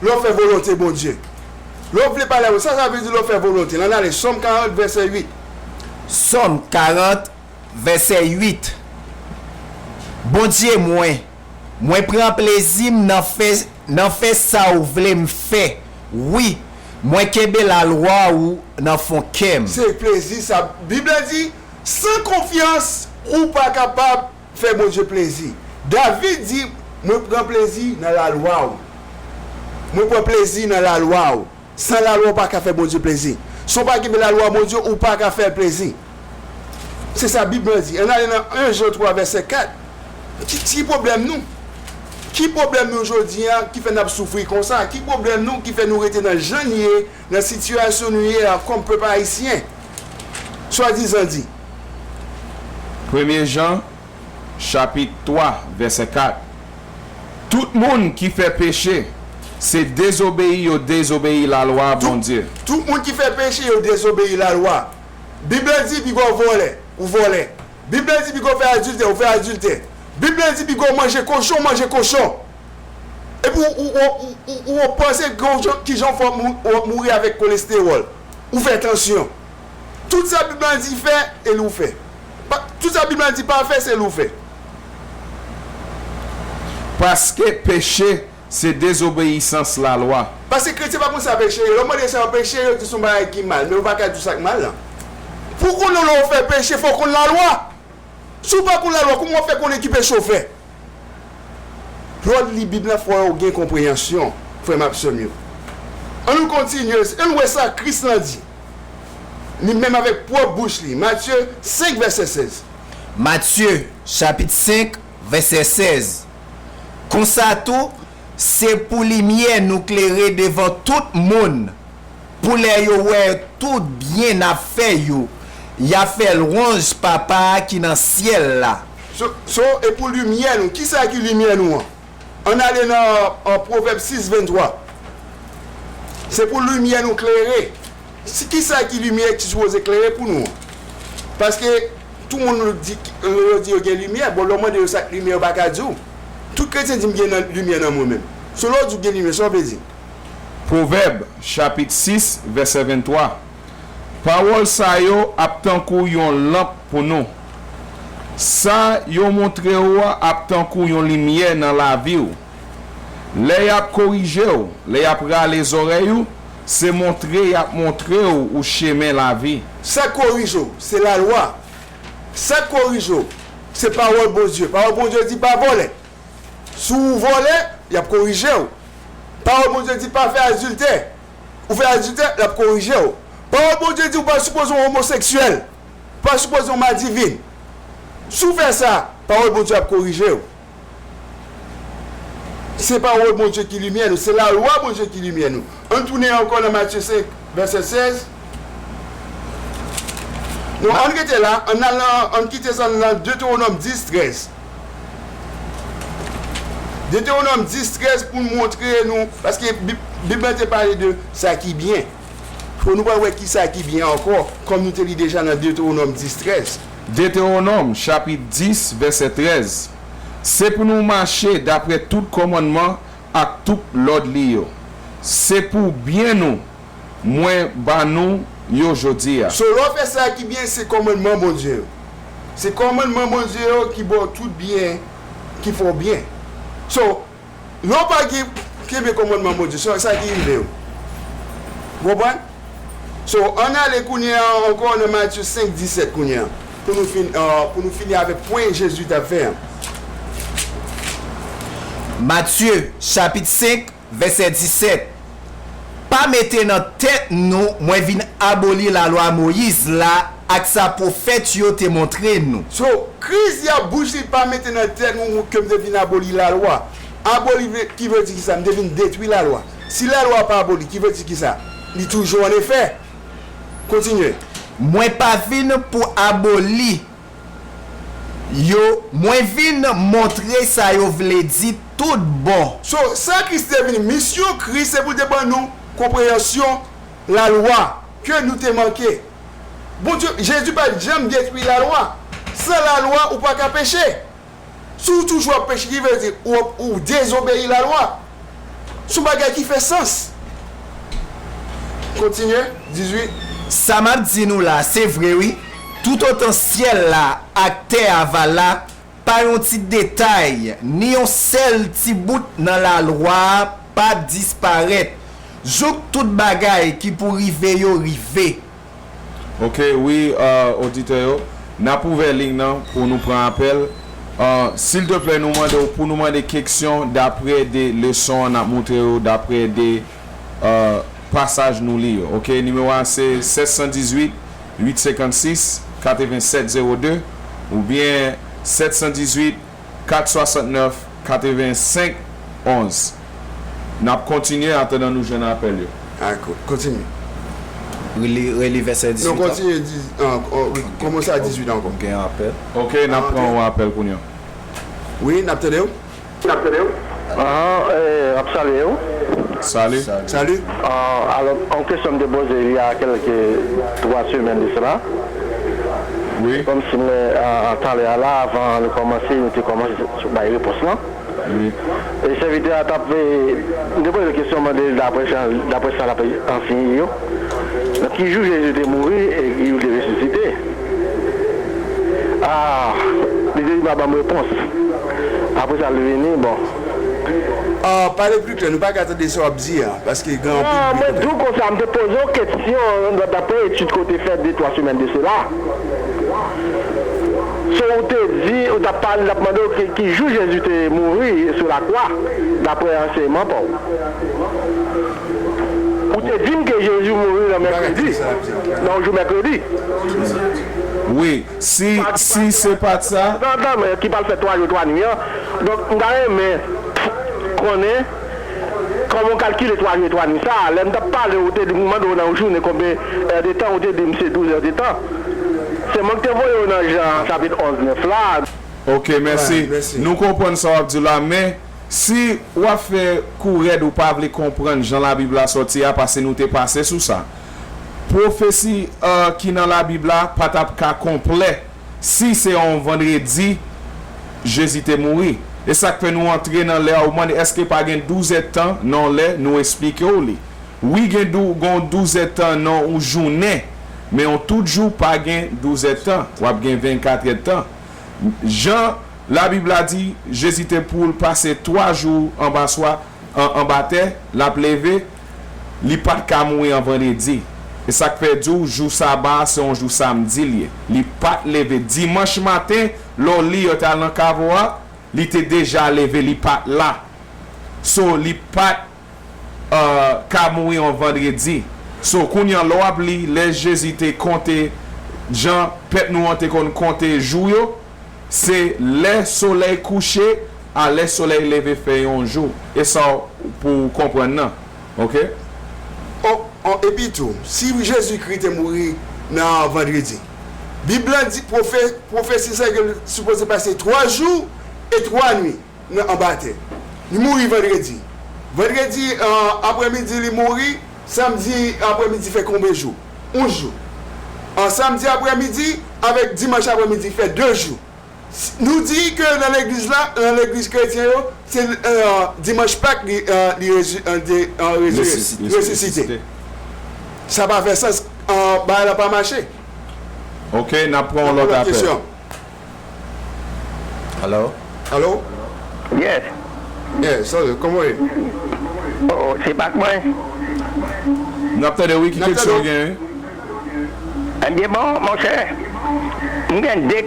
lè w fè volonte Bondye. Lè w vle pale avè l, sa sa vle di lè w fè volonte l? Ann ale Sòm karant, vèsè uit. Sòm karant, vèsè uit. Bondye mwen, mwen pran plezi m nan fè, nan fè sa w vle m fè. Wi, mwen kenbe lalwa ou nan fon kè m. Se plezi sa. Bib la di, san konfyans, ou pa kapab fè Bondye plezi. David di, mwen pran plezi nan lalwa w. Mwen pran plezi nan lalwa w. San lalwa, w pa ka fè Bondye plezi. Si w pa kenbe lalwa Bondye, ou pa ka fè l plezi. Se sa Bib la di. Ann ale nan en Jan twa, vèsè kat. Ki, ki pwoblèm nou? Ki pwoblèm nou jodi a ki fè n ap soufri konsa? Ki pwoblèm nou ki fè nou rete nan jan n ye, nan sitiyasyon nou ye a kòm pèp ayisyen? Swadizan di. Premye Jan, chapit twa, vèsè kat. Tout moun ki fè peche, se dezobeyi yo dezobeyi lalwa Bondye. Tout moun ki fè peche, yo dezobeyi lalwa. Bib la di, piga w vòlè, ou vòlè. Bib la di, piga w fè adiltè, ou fè adiltè. Bib la di, piga w manje kochon, ou manje kochon. Epi ou, ou, ou, ou, ou, ou panse ki jan, ki jan w fè w mou-, w ap mouri avèk kolestewòl. Ou fè tansyon. Tout sa Bib la di fè, e li w fè. Pa, tout sa Bib la di pa fè, se li w fè. Paske peche se dezobeyisans lalwa. Paske kretyen pa konn sa peche ye. Lè w mande sa yo peche, yo di se yon bagay ki mal, men yo pa ka di w sa k mal lan. Pou w konnen lè w fè peche, fò w konn lalwa. Si w pa konn lalwa, kòman w ap fè konnen ki peche w fè? Lè w ap li Bib la, fò w gen konpreyansyon, frè m ak sè m yo. Ann nou kontinye, ann wè sa Kris la di. Li menm avèk pwòp bouch li. Matye senk, vèsè sèz. Matye, chapit senk, vèsè sèz. Konsa tou, se pou limyè nou klere devan tout moun, pou lè yo wè tout byen n ap fè yo, y a fè lwanj Papa a ki nan syèl la. So, so, e pou limyè nou, kisa ki limyè nou an? Ann ale nan, an Pwovèb sis venntwa. Se pou limyè nou klere. Si, kisa ki limyè ki sipoze klere pou nou an? Paske tout moun di, lè yo di yo gen limyè, bon, lè w mande yo sa k limyè, yo pa ka di w. Tout kretyen di m gen nan, limyè nan mwen menm. So lè w di w gen limyè, sa w vle di? Pwovèb, chapit sis, vèsè venntwa. Pawòl sa yo ap tankou yon lanp pou nou. Sa yo montre w a ap tankou yon limyè nan lavi w. Lè y ap korije w, lè y ap rale zòrèy ou, se montre y ap montre w ou chemen lavi. Sa k korije w, se lalwa. Sa k korije w, Se pawòl Bondye. Pawòl Bondye di pa vòlè. Si w vòlè, y ap korije w. Pawòl Bondye di pa fè adiltè. Ou fè adiltè, l ap korije w. Pawòl Bondye di ou pa sipoze w omoseksyèl. Ou pa sipoze w madivin. Si w fè sa, pawòl Bondye ap korije w. Se pawòl Bondye ki limyè nou, se lalwa Bondye ki limyè nou. Ann tounen ankò nan Matye senk, vèsè sèz. Non, ann rete la, ann al nan, ann kite sa nan Detewonòm dis, trèz. Detewonòm dis, trèz pou l montre nou, paske Bib, Bib la te pale de sa ki byen. Fò nou pral wè ki sa ki byen ankò, kòm nou te li deja nan Detewonòm dis, trèz. Detewonòm, chapit dis, vèsè trèz. Se pou nou mache dapre tout kòmandman ak tout lòd li yo. Se pou byen nou, mwen ba nou yo jodi a. So, lè w fè sa ki byen, se kòmandman Bondye yo. Se kòmandman Bondye yo ki ba w tout byen, ki fè w byen. So, lè w pa gen, kenbe kòmandman Bondye, sa, sa ki rive w? Ou konprann? So, ann ale kounye a ankò nan Matye senk disèt kounye a, pou nou fin, ah, pou nou fini avèk pwen Jezi t ap fè an. Matye, chapit senk, vèsè disèt. Pa mete nan tèt nou, mwen vin aboli lalwa Moyiz la ak sa pwofèt yo te montre nou. So, Kris di a bouch li pa mete nan tèt nou ke m te vin aboli lalwa. Aboli vle, ki vle di ki sa? M te vin detwi lalwa. Si lalwa pa aboli, ki vle di ki sa? Li toujou an efè. Kontinye. Mwen pa vin pou aboli yo, mwen vin montre sa yo vle di tout bon. So, sa Kris te vin, misyon Kris se pou te ban nou konpreyansyon lalwa ke nou te manke. Bondye, Jezi pa t janm detwi lalwa. San lalwa, ou pa ka peche. Si w toujou ap peche, ki vle di ou, ou dezobeyi lalwa. Se yon bagay ki fè sans. Kontinye, dizuit. Sa m ap di nou la, se vre wi. Toutotan syèl la ak tè a va la, pa yon ti detay, ni yon sèl ti bout nan lalwa a p ap disparèt, jouk tout bagay ki pou rive yo rive. Ok, wi, euh, oditè yo, n ap ouvè liy nan pou nou pran apèl. Euh, silteplè, nou mande w pou nou mande keksyon dapre de leson an n ap montre yo, dapre de, euh, pasaj nou li yo. Ok, nimewo a se sèt san dizuit, uit senkannsis, katrevensèt zewo de oubyen sèt san dizuit, kat swasantnèf, katrevensenk, onz. N ap kontinye antandan nou jwenn apèl yo. Dakò, kontinye. Reli, reli vèsè dizuit an. Non, kontinye, di, an, an, wi, kòmanse a dizuit ankò. Gen apèl. Ok, n ap pran yon apèl kounye a. Wi, n ap tande w. N ap tande w. Ahan, eh, ap salye w. Salut. Salut. Ah, alò, yon kesyon m te poze il y a quelques trois semaines de cela. Wi. Kòmsi mwen, ah, talè a la, avan nou kòmanse, nou te kòmanse sou bay repons lan. Wi. E sèvitè a t ap, eh, m te poze kesyon, mande l dapre sa, dapre sa l ap anseye yo. Nan ki jou Jezi te mouri e ki jou l te resisite? Ah, li te di pa ban m repons. Apre sa, l vini, bon. Ah, pale pli klè, nou pa ka tande sa w ap di a, paske gen anpil bri kote. Non, mwen di w konsa, m te poze w kesyon, dapre etid ke w te fè de twa semèn de sela. So, ou te di, ou t ap pale, l ap mande w ki, ki jou Jezi te mouri sou lakwa, dapre ansèyman pa w. Ou te di m ke Jezi mouri nan mèkredi, nan yon jou mèkredi. Wi, si, si se pa t sa. Nan, nan, men ki pral fè twa jou, twa nwi an. Donk, m ta renmen konnen kòman w kalkile twa jou e twa nwi sa a. Lè m t ap pale, ou te di m, mande w nan yon jounen konbyen èdtan, ou te di m se douz èdtan. Se mwen ki te voye w nan Jan chapit onz, nèf la. Ok, mèsi. Wè, mèsi. Nou konprann sa w ap di la, men si w ap fè kou rèd ou pa vle konprann jan Labib la sòti a, paske nou te pase sou sa. Pwofesi, euh, ki nan Labib la pa t ap ka konplè si se yon vandredi Jezi te mouri. E sa k fè nou antre nan lè a, ou mande èske pa gen douz èdtan nan yon lè, nou esplike w li. Wi, gen dou-, gen yon douz èdtan nan yon jounen, men yon tout jou pa gen douz èdtan, w ap gen vennkat èdtan. Jan Labib la di, Jezi te pou l pase twa jou anba swa, an, anba tè, l ap leve, li pa t ka mouri an vandredi. E sa k fè di w jou saba a se yon jou samdi l ye. Li pa t leve. Dimanch maten, lè w li yo t al nan kavo a, li te deja leve, li pa t la. So, li pa t, euh, ka mouri yon vandredi. So, kounye a, lè w ap li, lè Jezi te konte, jan pèp nou an te konn konte jou yo, se lè solèy kouche a lè solèy leve fè yon jou. E sa w pou w konprann nan. Oke? O, o, epi tou, si Jezikri te mouri nan vandredi, Bib la di, pwofe, pwofesi sa ke l sipoze pase twa jou e twa nwi nan anba tè. Li mouri vandredi. Vandredi, euh, aprèmidi, li mouri. Samdi aprèmidi fè konbyen jou? Onz jou. An samdi aprèmidi avèk dimanch aprèmidi fè de jou. Nou di ke nan legliz la, nan legliz kretyen yo, se, euh, dimanch Pak li, euh, li rezi- euh, de- euh, rezi- resisite. Sa pa fè sans, euh, bagay la pa mache. Oke, n ap pran yon lòt apèl. Alo? Alo? Yes. Yes, sorry, kòman w ye? Oh, oh, se pa k mwen. N ap tande wi, ki keksyon w gen? Ebyen bon, monchè, m gen de,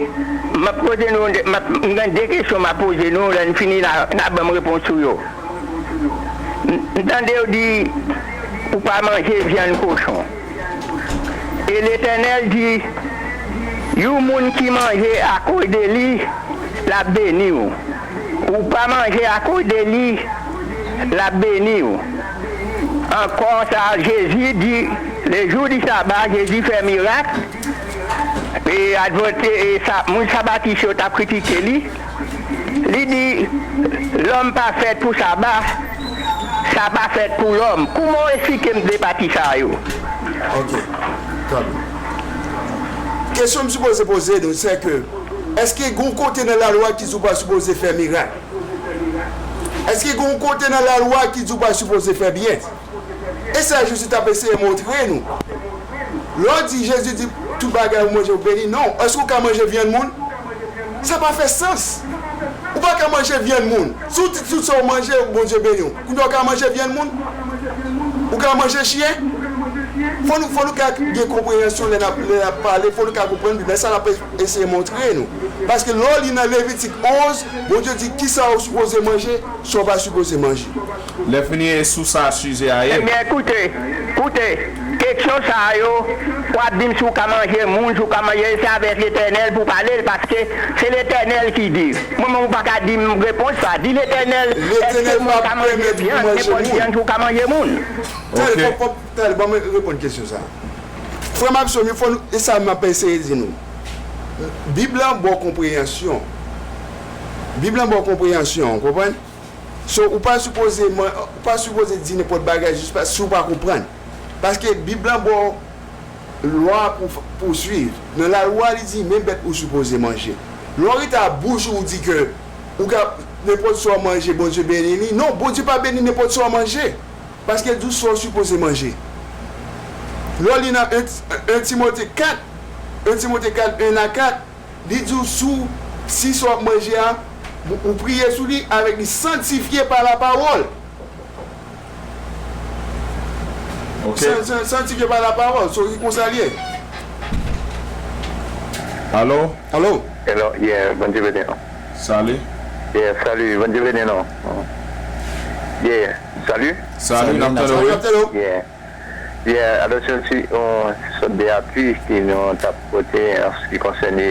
m ap poze nou, m ap, m gen de kesyon m ap poze nou, lè n fini la, n a ban m repons sou yo. M, m tande yo di, ou pa manje vyann kochon. E Letènèl di, yon moun ki manje akoz de li, l ap beni w. Ou pa manje akoz de li, l ap beni w. Ankò sa, Jezi di, le jou di saba, Jezi fè mirak, e advante, e sa, moun sabatis yo t ap kritike li. Li di, lòm pa fèt pou saba, saba fèt pou lòm. Kouman w esplike m de pati sa yo? Ok, kalm. Kesyon m sipoze poze nou, se ke, èske gen yon kote nan lalwa ki di w pa sipoze fè mirak? Èske gen yon kote nan lalwa ki di w pa sipoze fè byen? E sa Jezi t ap eseye montre nou. Lè w di, Jezi di, tout bagay ou manje ou beni, non. Èske w ka manje vyann moun? Sa pa fè sans. Ou pa ka manje vyann moun. Si w di tout sa w manje, Bondye beni w. Kounye a w ka manje vyann moun? Ou ka manje chyen? Fò nou, fò nou ka gen konpreyansyon lè n ap, lè n ap pale, fò nou ka konprann Bib la, sa l ap eseye montre nou. Paske lè w li nan Levitik onz, Bondye di kisa w sipoze manje, sa w pa sipoze manje. Lè fini e sou sa size a ye. Ebyen, koute, koute, keksyon sa yo, w ap di m si w ka manje moun, si w ka manje, se avèk Letènèl pou w pale l, paske se Letènèl ki di. Mwen menm, ou pa ka di m repons sa. Di Letènèl, èske moun ka manje vyann, nenpòt vyann, si w ka manje moun? Tande, fò, fò, tande, ban mwen reponn kesyon sa. Frè m ap sou, fò nou, e sa m ap eseye di nou. Bib la ba w konpreyansyon. Bib la ba w konpreyansyon, w konprann? So, ou pa sipoze, ou pa sipoze di nenpòt bagay jis pa, si w pa konprann. Paske Bib la ba w lwa pou, pou w swiv. Nan lalwa, li di, men bèt ou sipoze manje. Lè w rete a bouch ou, ou di ke ou ka, nenpòt sa w manje, Bondye beni li. Non, Bondye pa beni nenpòt sa w manje. Paske l di w sa w sipoze manje. Lè w li nan en, en Timote kat, en Timote kat, en a kat, li di w sou, si sa w ap manje a, ou, ou priye sou li, avèk li sanktifye pa lapawòl. Ok. San, san, sanktifye pa lapawòl. So, se konsa l ye. Alo? Alo? Hello, yeah, Bondye beni nou. Sali. Yeah, sali, Bondye beni nou. Yeah, sali. Sali, n ap tande w, wi. Yeah. Yeah, alò, se yon ti, yon sòt de apui ke nou t ap pote an se ki konsène,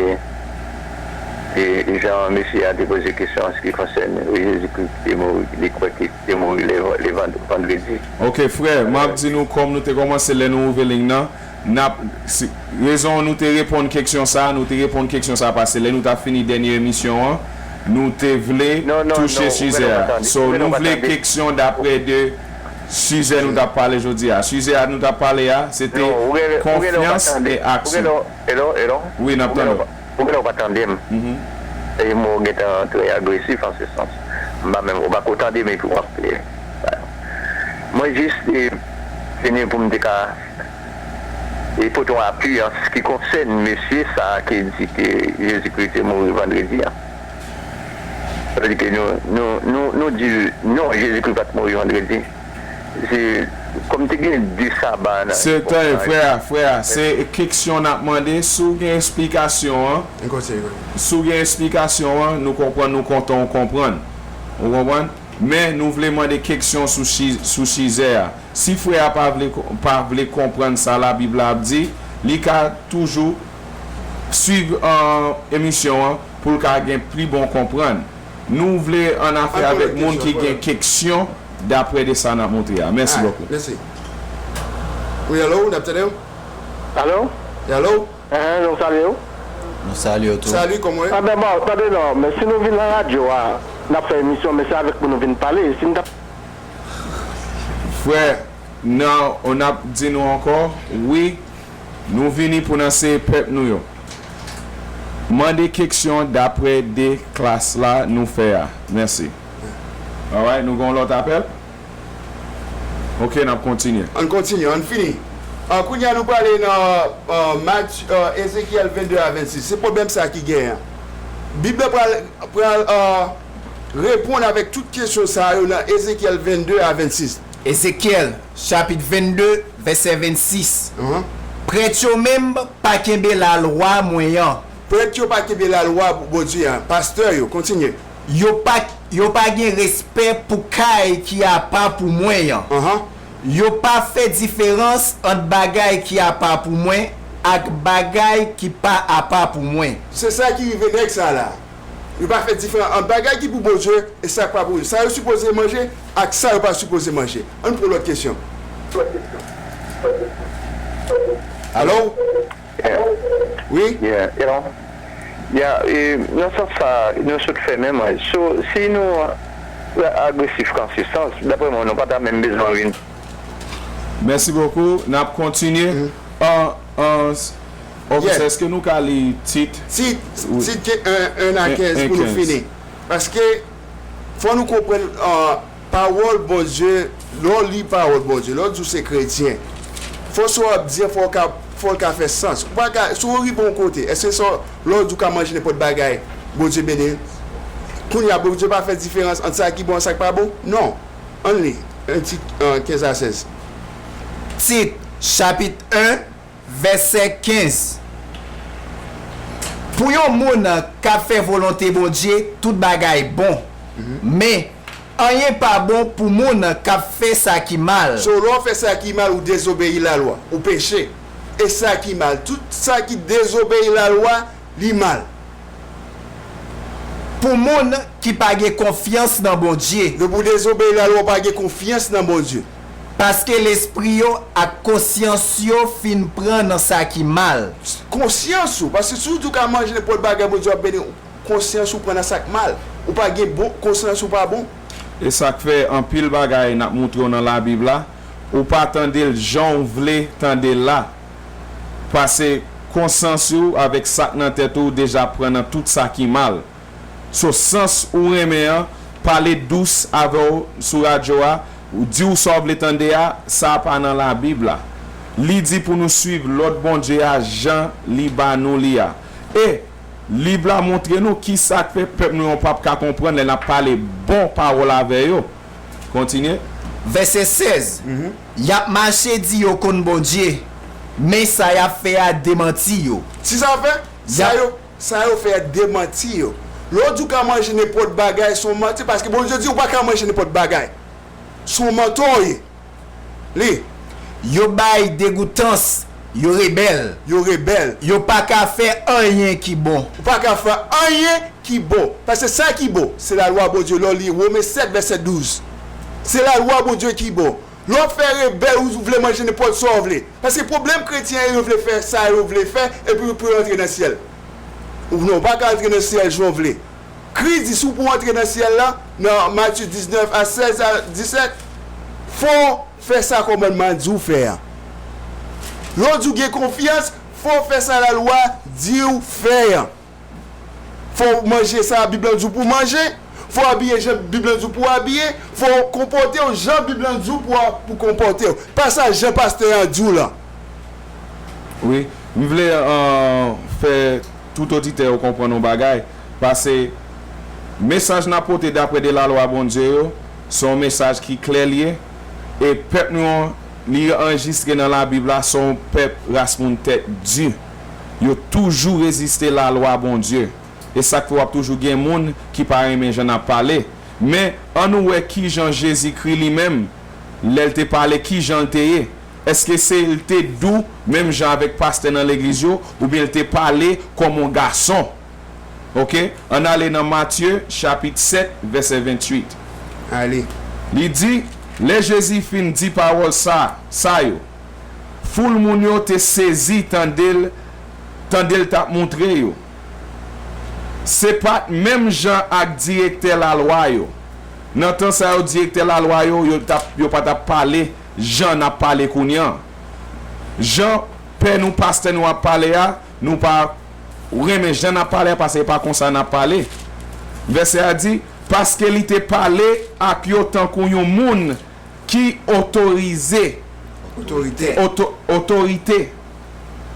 e, jan mesye a te poze kesyon an se ki konsène Jezikri ki te mouri, li kwè ke li te mouri le, le van-, vandredi. Ok, frè, m ap di nou kòm nou te kòmanse lè nou ouvè liy nan, n ap, si, rezon nou te reponn keksyon sa, nou te reponn keksyon sa paske lè nou t ap fini dènye emisyon an, nou te vle touche size a. So, nou vle keksyon daprè de size nou t ap pale jodi a. Size a nou t ap pale a, se te konfyans e aksyon. Wi, n ap tande w. Ou genlè ou pa tande m. E mo gentan trè agresif an se sans. M pa menm, ou pa ko tande m epi w ap. Mwen jis te vini pou m te ka e pote yon apui an se ki konsène mesye sa a ki di ke Jezikri te mouri vandredi a. Sa vle di ke nou, nou, nou, nou di non, Jezikri pa t mouri vandredi. Se Kòm te gen de saba nan Se epòk tan, sa, frè a, frè a, se keksyon n ap mande. Si w gen esplikasyon an, N kontinye. Si w gen esplikasyon an, nou konprann, nou kontan w konprann. Ou konprann? Men, nou vle mande keksyon sou chi-, sou chizè a. Si frè a pa vle ko-, pa vle konprann sa Labib la ap di, li ka toujou swiv, an, emisyon an pou l ka gen pli bon konprann. Nou vle annafè avèk moun ki gen keksyon dapre de sa n ap montre a. Mèsi bòkou. Mèsi. Wi, alo, n ap tande w? Alo? Alo? Ehe, nou salye w. Nou salye w tou. Salut, kòman w ye? Anben, bon, tande non, men si nou vin nan radyo a, n ap fè emisyon, men se avèk moun nou vin pale. Si n t ap Frè, nan, n ap di nou ankò, wi, nou vini pou n anseye pèp nou yo. Mande keksyon dapre de klas la nou fè a. Mèsi. Alright, nou gen yon lòt apèl? Ok, n ap kontinye. Ann kontinye, ann fini. Ah, kounye a nou prale nan, ah, Mat-, ah, Ezekyèl vennde a vennsis. Se pwoblèm sa ki genyen. Bib la pral, pral, ah, reponn avèk tout kesyon sa yo nan Ezekyèl vennde a vennsis. Ezekyèl, chapit vennde, vèsè vennsis. Prèt yo menm pa kenbe lalwa mwen an. Prèt yo pa kenbe lalwa Bondye an. Pastè yo, kontinye. Yo pa, yo pa gen respè pou kay ki apa pou mwen an. Yo pa fè diferans ant bagay ki apa pou mwen ak bagay ki pa apa pou mwen. Se sa ki rive nèg sa la. Yo pa fè diferans ant bagay ki pou Bondye e sa k pa pou Bondye. Sa yo sipoze manje ak sa yo pa sipoze manje. Ann pran lòt kesyon. Alo? Yeah. Wi? Yeah, you know. Yeah, e, nan sans sa, nou sot fè menm, so, si nou, uh, agresif kan se sans, daprè mwen, nou pa ta menm bezwen vin. Mèsi bokou. N ap kontinye. An, an, s-, Pwofesè, èske nou ka li Tit? Tit, Tit ke en, en a kenz pou nou fini. Paske, fò nou konprann, ah, pawòl Bondye, lè w li pawòl Bondye, lè w di w se kretyen, fò sa w ap di an, fò w ka, fò l ka fè sans. Ou pa ka, si w rive yon kote, èske sa, lè w di w ka manje nenpòt bagay, Bondye beni l? Kounye a, Bondye pa fè diferans ant sa ki bon ak sa k pa bon? Non. Ann li, en Tit, ah, kenz a sèz. Tit, chapit en, vèsè kenz. Pou yon moun k ap fè volonte Bondye, tout bagay bon. Men, anyen pa bon pou moun k ap fè sa ki mal. So, lè w fè sa ki mal, ou dezobeyi lalwa, ou peche. E sa ki mal, tout sa ki dezobeyi lalwa, li mal. Pou moun ki pa gen konfyans nan Bondye. Depi w dezobeyi lalwa, w pa gen konfyans nan Bondye. Paske lespri yo ak konsyans yo fin pran nan sa ki mal. Konsyans ou, paske si w di w ka manje nenpòt bagay, Bondye ap beni w, konsyans ou pran nan sa k mal. Ou pa gen bon, konsyans ou pa bon. E sa k fè anpil bagay n ap montre w nan Labib la, ou pa tande l jan w vle tande l la. Pase konsyans ou avèk sa k nan tèt ou deja pran nan tout sa ki mal. So, sans ou renmen an, pale dous avè w sou radyo a, ou di w sa w vle tande a, sa a pa nan Labib la. Li di pou nou swiv lòd Bondye a jan li ba nou li a. E Lib la montre nou ki sa k fè pèp nou an p ap ka konprann lè n ap pale bon pawòl avè yo. Kontinye. Vèsè sèz. Y ap mache di yo konn Bondye, men sa y ap fè a demanti yo. Si sa fè, sa yo, sa yo fè a demanti yo. Lè w di w ka manje nenpòt bagay, se yon manti, paske Bondye di w pa ka manje nenpòt bagay. Se yon mantò w ye. Li. Yo bay degoutans, yo rebèl. Yo rebèl. Yo pa ka fè anyen ki bon. Ou pa ka fè anyen ki bon. Paske sa ki bon, se lalwa Bondye. Lè w li Women sèt, vèsè douz. Se lalwa Bondye ki bon. Lè w fè rebèl, ou vle manje nenpòt sa w vle. Paske pwoblèm kretyen yo, yo vle fè sa yo vle fè, epi pou yo antre nan syèl. Ou non, ou pa ka antre nan syèl jan w vle. Kris di, si w pou antre nan syèl la, nan Matye diznèf a sèz a disèt, fò w fè sa kòmandman an di w fè a. Lè w di w gen konfyans, fò w fè sa lalwa di w fè a. Fò w manje sa Bib lan di w pou w manje, fò w abiye jan Bib lan di w pou w abiye, fò w konpòte w jan Bib lan di w pou w, pou w konpòte w. Pa sa jan pastè an di w lan. Wi, m vle, euh, fè tout oditè yo konprann yon bagay, pase mesaj n ap pote dapre de lalwa Bondye yo, se yon mesaj ki klè l ye, e pèp nou an, Li anrejistre nan Labib la, se yon pèp ras moun tèt di. Yo toujou reziste lalwa Bondye. E sa k fè w ap toujou gen moun ki pa renmen jan n ap pale. Men, ann nou wè ki jan Jezikri li menm, lè l te pale, ki jan l te ye. Èske se l te dou, menm jan avèk pastè nan legliz yo, oubyen l te pale kòm yon gason? Oke, ann ale nan Matye, chapit sèt, vèsè venntuit. Ale. Li di, lè Jezi fin di pawòl sa, sa yo, foul moun yo te sezi tande l, tande l t ap montre yo. Se pa t menm jan ak direktè lalwa yo. Nan tan sa yo, direktè lalwa yo, yo t ap, yo pa t ap pale jan n ap pale kounye a. Jan pè nou, pastè nou ap pale a, nou pa renmen jan n ap pale a, paske e pa konsa n ap pale. Vèsè a di, paske li te pale ak yo tankou yon moun ki otorize. Otorite. Oto-, otorite.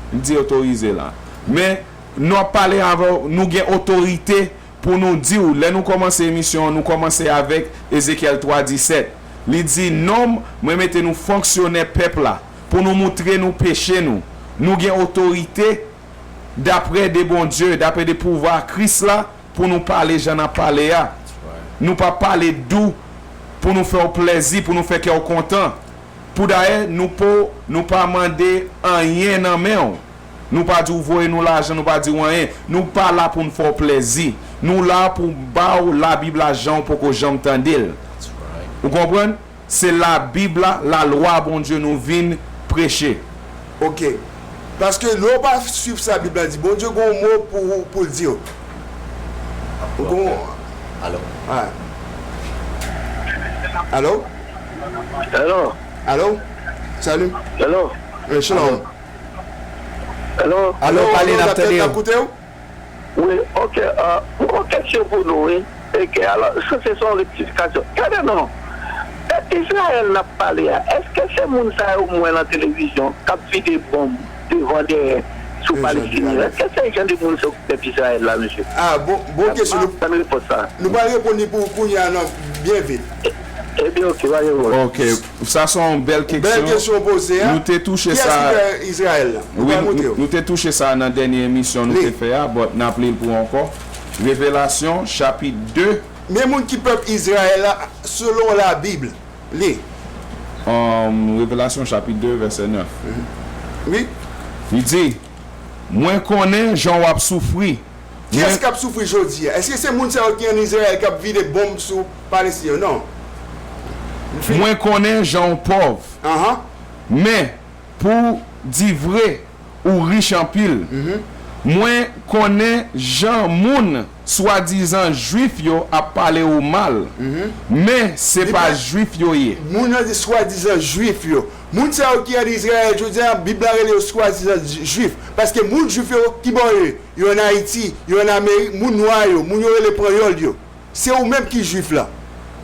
Li di otorize la. Men, nou ap pale avè w, nou gen otorite pou nou di w. Lè nou kòmanse emisyon an, nou kòmanse avèk Ezekyèl twa disèt. Li di, nonm, mwen mete nou fonksyonè pèp la, pou nou moutre nou peche nou. Nou gen otorite daprè de Bondye, daprè de pouvwa Kris la, pou nou pale jan n ap pale a. Nou pa pale dou pou nou fè w plèzi, pou nou fè kè w kontan. Poudayè, nou po, nou pa mande anyen nan men w. Nou pa di w voye nou lajan, nou pa di w anyen. Nou pa la pou n fè w plèzi. Nou la pou ba w Labib la jan w poko janm tande l. Ou konprann? Se Labib la, lalwa Bondye nou vin preche. Oke. Paske lè w pa swiv sa Bib la di, Bondye gen yon mo pou, pou l di w. Ou gon- Alo. Ah. Alo? Hello. Alo? Salut. Hello. Eh, shalom. Hello. Alo, pale, n ap tande w. N ap koute w. Wi, oke, ah, m gon kesyon pou nou, wi. Oke, alò, sa se yon rektifikasyon. Gade non, pèp Izrayèl n ap pale a, èske se moun sa yo m wè nan televizyon k ap vide bonm devan dèyè sou Palestinyen yo? Èske se jan de moun sa yo ki pèp Izrayèl la, mesye? Ah, bon, bon kesyon. Ban m repons sa. Nou pral reponn li pou kounye a, non, byen vit. Ebyen, oke, pa gen pwoblèm. Oke. Sa se yon bèl keksyon. Bèl kesyon w poze a. Nou te touche sa. Kiyès ki pèp Izrayèl la? Wi, nou, nou te touche sa nan dènye emisyon nou te fè a, but n ap li l pou ankò. Revelasyon, chapit de. Men moun ki pèp Izrayèl la, selon Labib. Li. Um, Revelasyon, chapit de, vèsè nèf. Wi. Li di, mwen konnen jan w ap soufri. Kiyès k ap soufri jodi a? Èske se moun sa yo ki ann Izrayèl k ap vide bonm sou Palestin yo? Non. Mwen konnen jan w pòv. Anhan. Men, pou di vre, ou rich anpil. Mwen konnen jan moun swadizan jwif yo ap pale ou mal. Men, se pa jwif yo ye. Moun nan di swadizan jwif yo. Moun sa yo ki ann Izrayèl jodi a, Bib la rele yo swadizan jwif. Paske moun jwif yo, ki bò yo ye? Yo ann Ayiti, yo ann Amerik, moun nwa yo, moun yo rele panyòl yo. Se ou menm ki jwif la.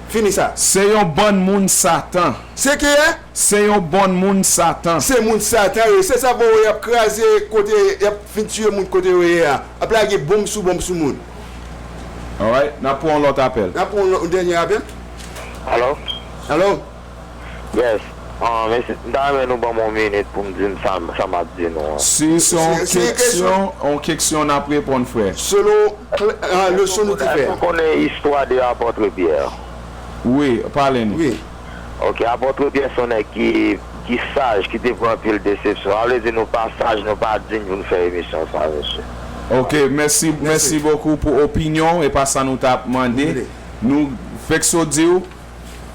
Fini sa. Se yon bann moun Satan. Se kiyès? Se yon bann moun Satan. Se moun Satan yo. Se sa pou y ap kraze kote, y ap fin tiye moun kote yo ye a. Ap lage bonm sou bonm sou moun. Alright, n ap pran yon lòt apèl. N ap pran yon lòt, yon dènye apèl. Alo? Alo? Yes. Ah, mesye, m ta renmen nou ban m yon minit pou m di n sa, sa m ap di nou an. Si se yon keksyon, yon keksyon n ap reponn, frè. Selon leson nou te fè. Èske w konnen istwa de apòt Pyè? Wi, pale nou. Wi. Ok, apòt Pyè se yon nèg ki, ki saj, ki te pran anpil desepsyon. Sa vle di nou pa saj, nou pa diy pou n fè emisyon sa, mesye. Ok, mèsi, mèsi bokou pou opinyon w, e pa sa nou t ap mande. Nou fèk so di w,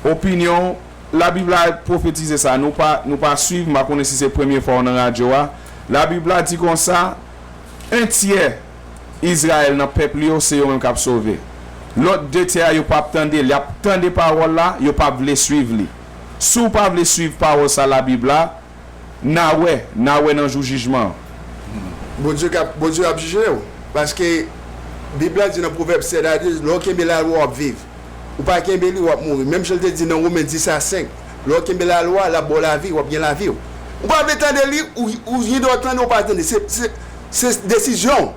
opinyon, Labib la pwofetize sa, nou pa, nou pa swiv, m pa konnen si se premye fwa w nan radyo a. Labib la di konsa, en tyè Izrayèl nan pèp li yo, se yo menm k ap sove. Lòt de tyè a, yo p ap tande l, y ap tande pawòl la, yo p ap vle swiv li. Si w pa vle swiv pawòl sa Labib la, N a wè, n a wè nan jou jijman an. Bondye k ap, Bondye ap jije w. Paske Bib la di nan Pwovèb sèt a di, lè w kenbe lalwa, w ap viv. Ou pa kenbe li, w ap mouri. Menm jan l te di nan Women dis a senk, lè w kenbe lalwa, l ap ba w lavi, w ap gen lavi w. Ou pa vle tande li, ou, ou gen dwa tande, ou pa tande. Se, se, se desizyon w.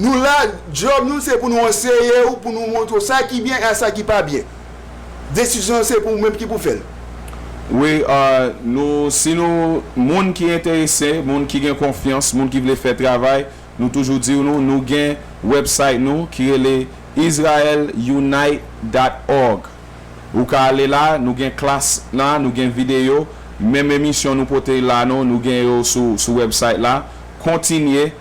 Nou la, djòb nou se pou nou anseye w, pou nou montre w sa ki byen e sa ki pa byen. Desizyon an se pou ou menm ki pou fè l. Wi, uh, nou, si nou, moun ki enterese, moun ki gen konfyans, moun ki vle fè travay, nou toujou di nou, nou gen website nou ki rele Israel Unite dot org. Ou ka ale la, nou gen klas la, nou gen videyo, menm emisyon nou pote la, nou, nou gen yo sou, sou website la. Kontinye,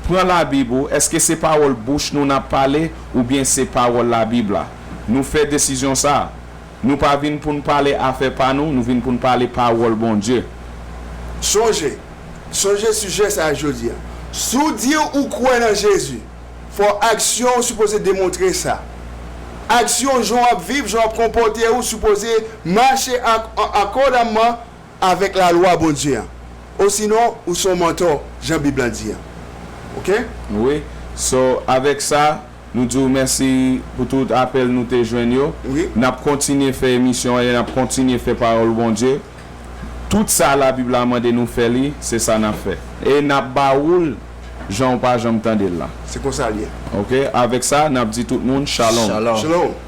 pran Labib ou, èske se pawòl bouch nou n ap pale, oubyen se pawòl Labib la? Nou fè desizyon sa. Nou pa vin pou n pale afè pa nou, nou vin pou n pale pawòl Bondye. Sonje, sonje sijè sa a jodi a. Si w di ou kwè nan Jezi, fò aksyon w sipoze demontre sa. Aksyon, jan w ap viv, jan w ap konpòte w, sipoze mache ak, an akòdaman avèk lalwa Bondye an. Osinon, ou se yon mantò, jan Bib la di an. Oke? Wi. So, avèk sa, nou di w mèsi pou tout apèl nou te jwenn yo. Wi. N ap kontinye fè emisyon an e n ap kontinye fè pawòl Bondye. Tout sa Labib la mande nou fè li, se sa n ap fè. E n ap ba ou l jan w pa janm tande l la. Se konsa l ye. Oke? Avèk sa, n ap di tout moun, shalom. Shalom. Shalom.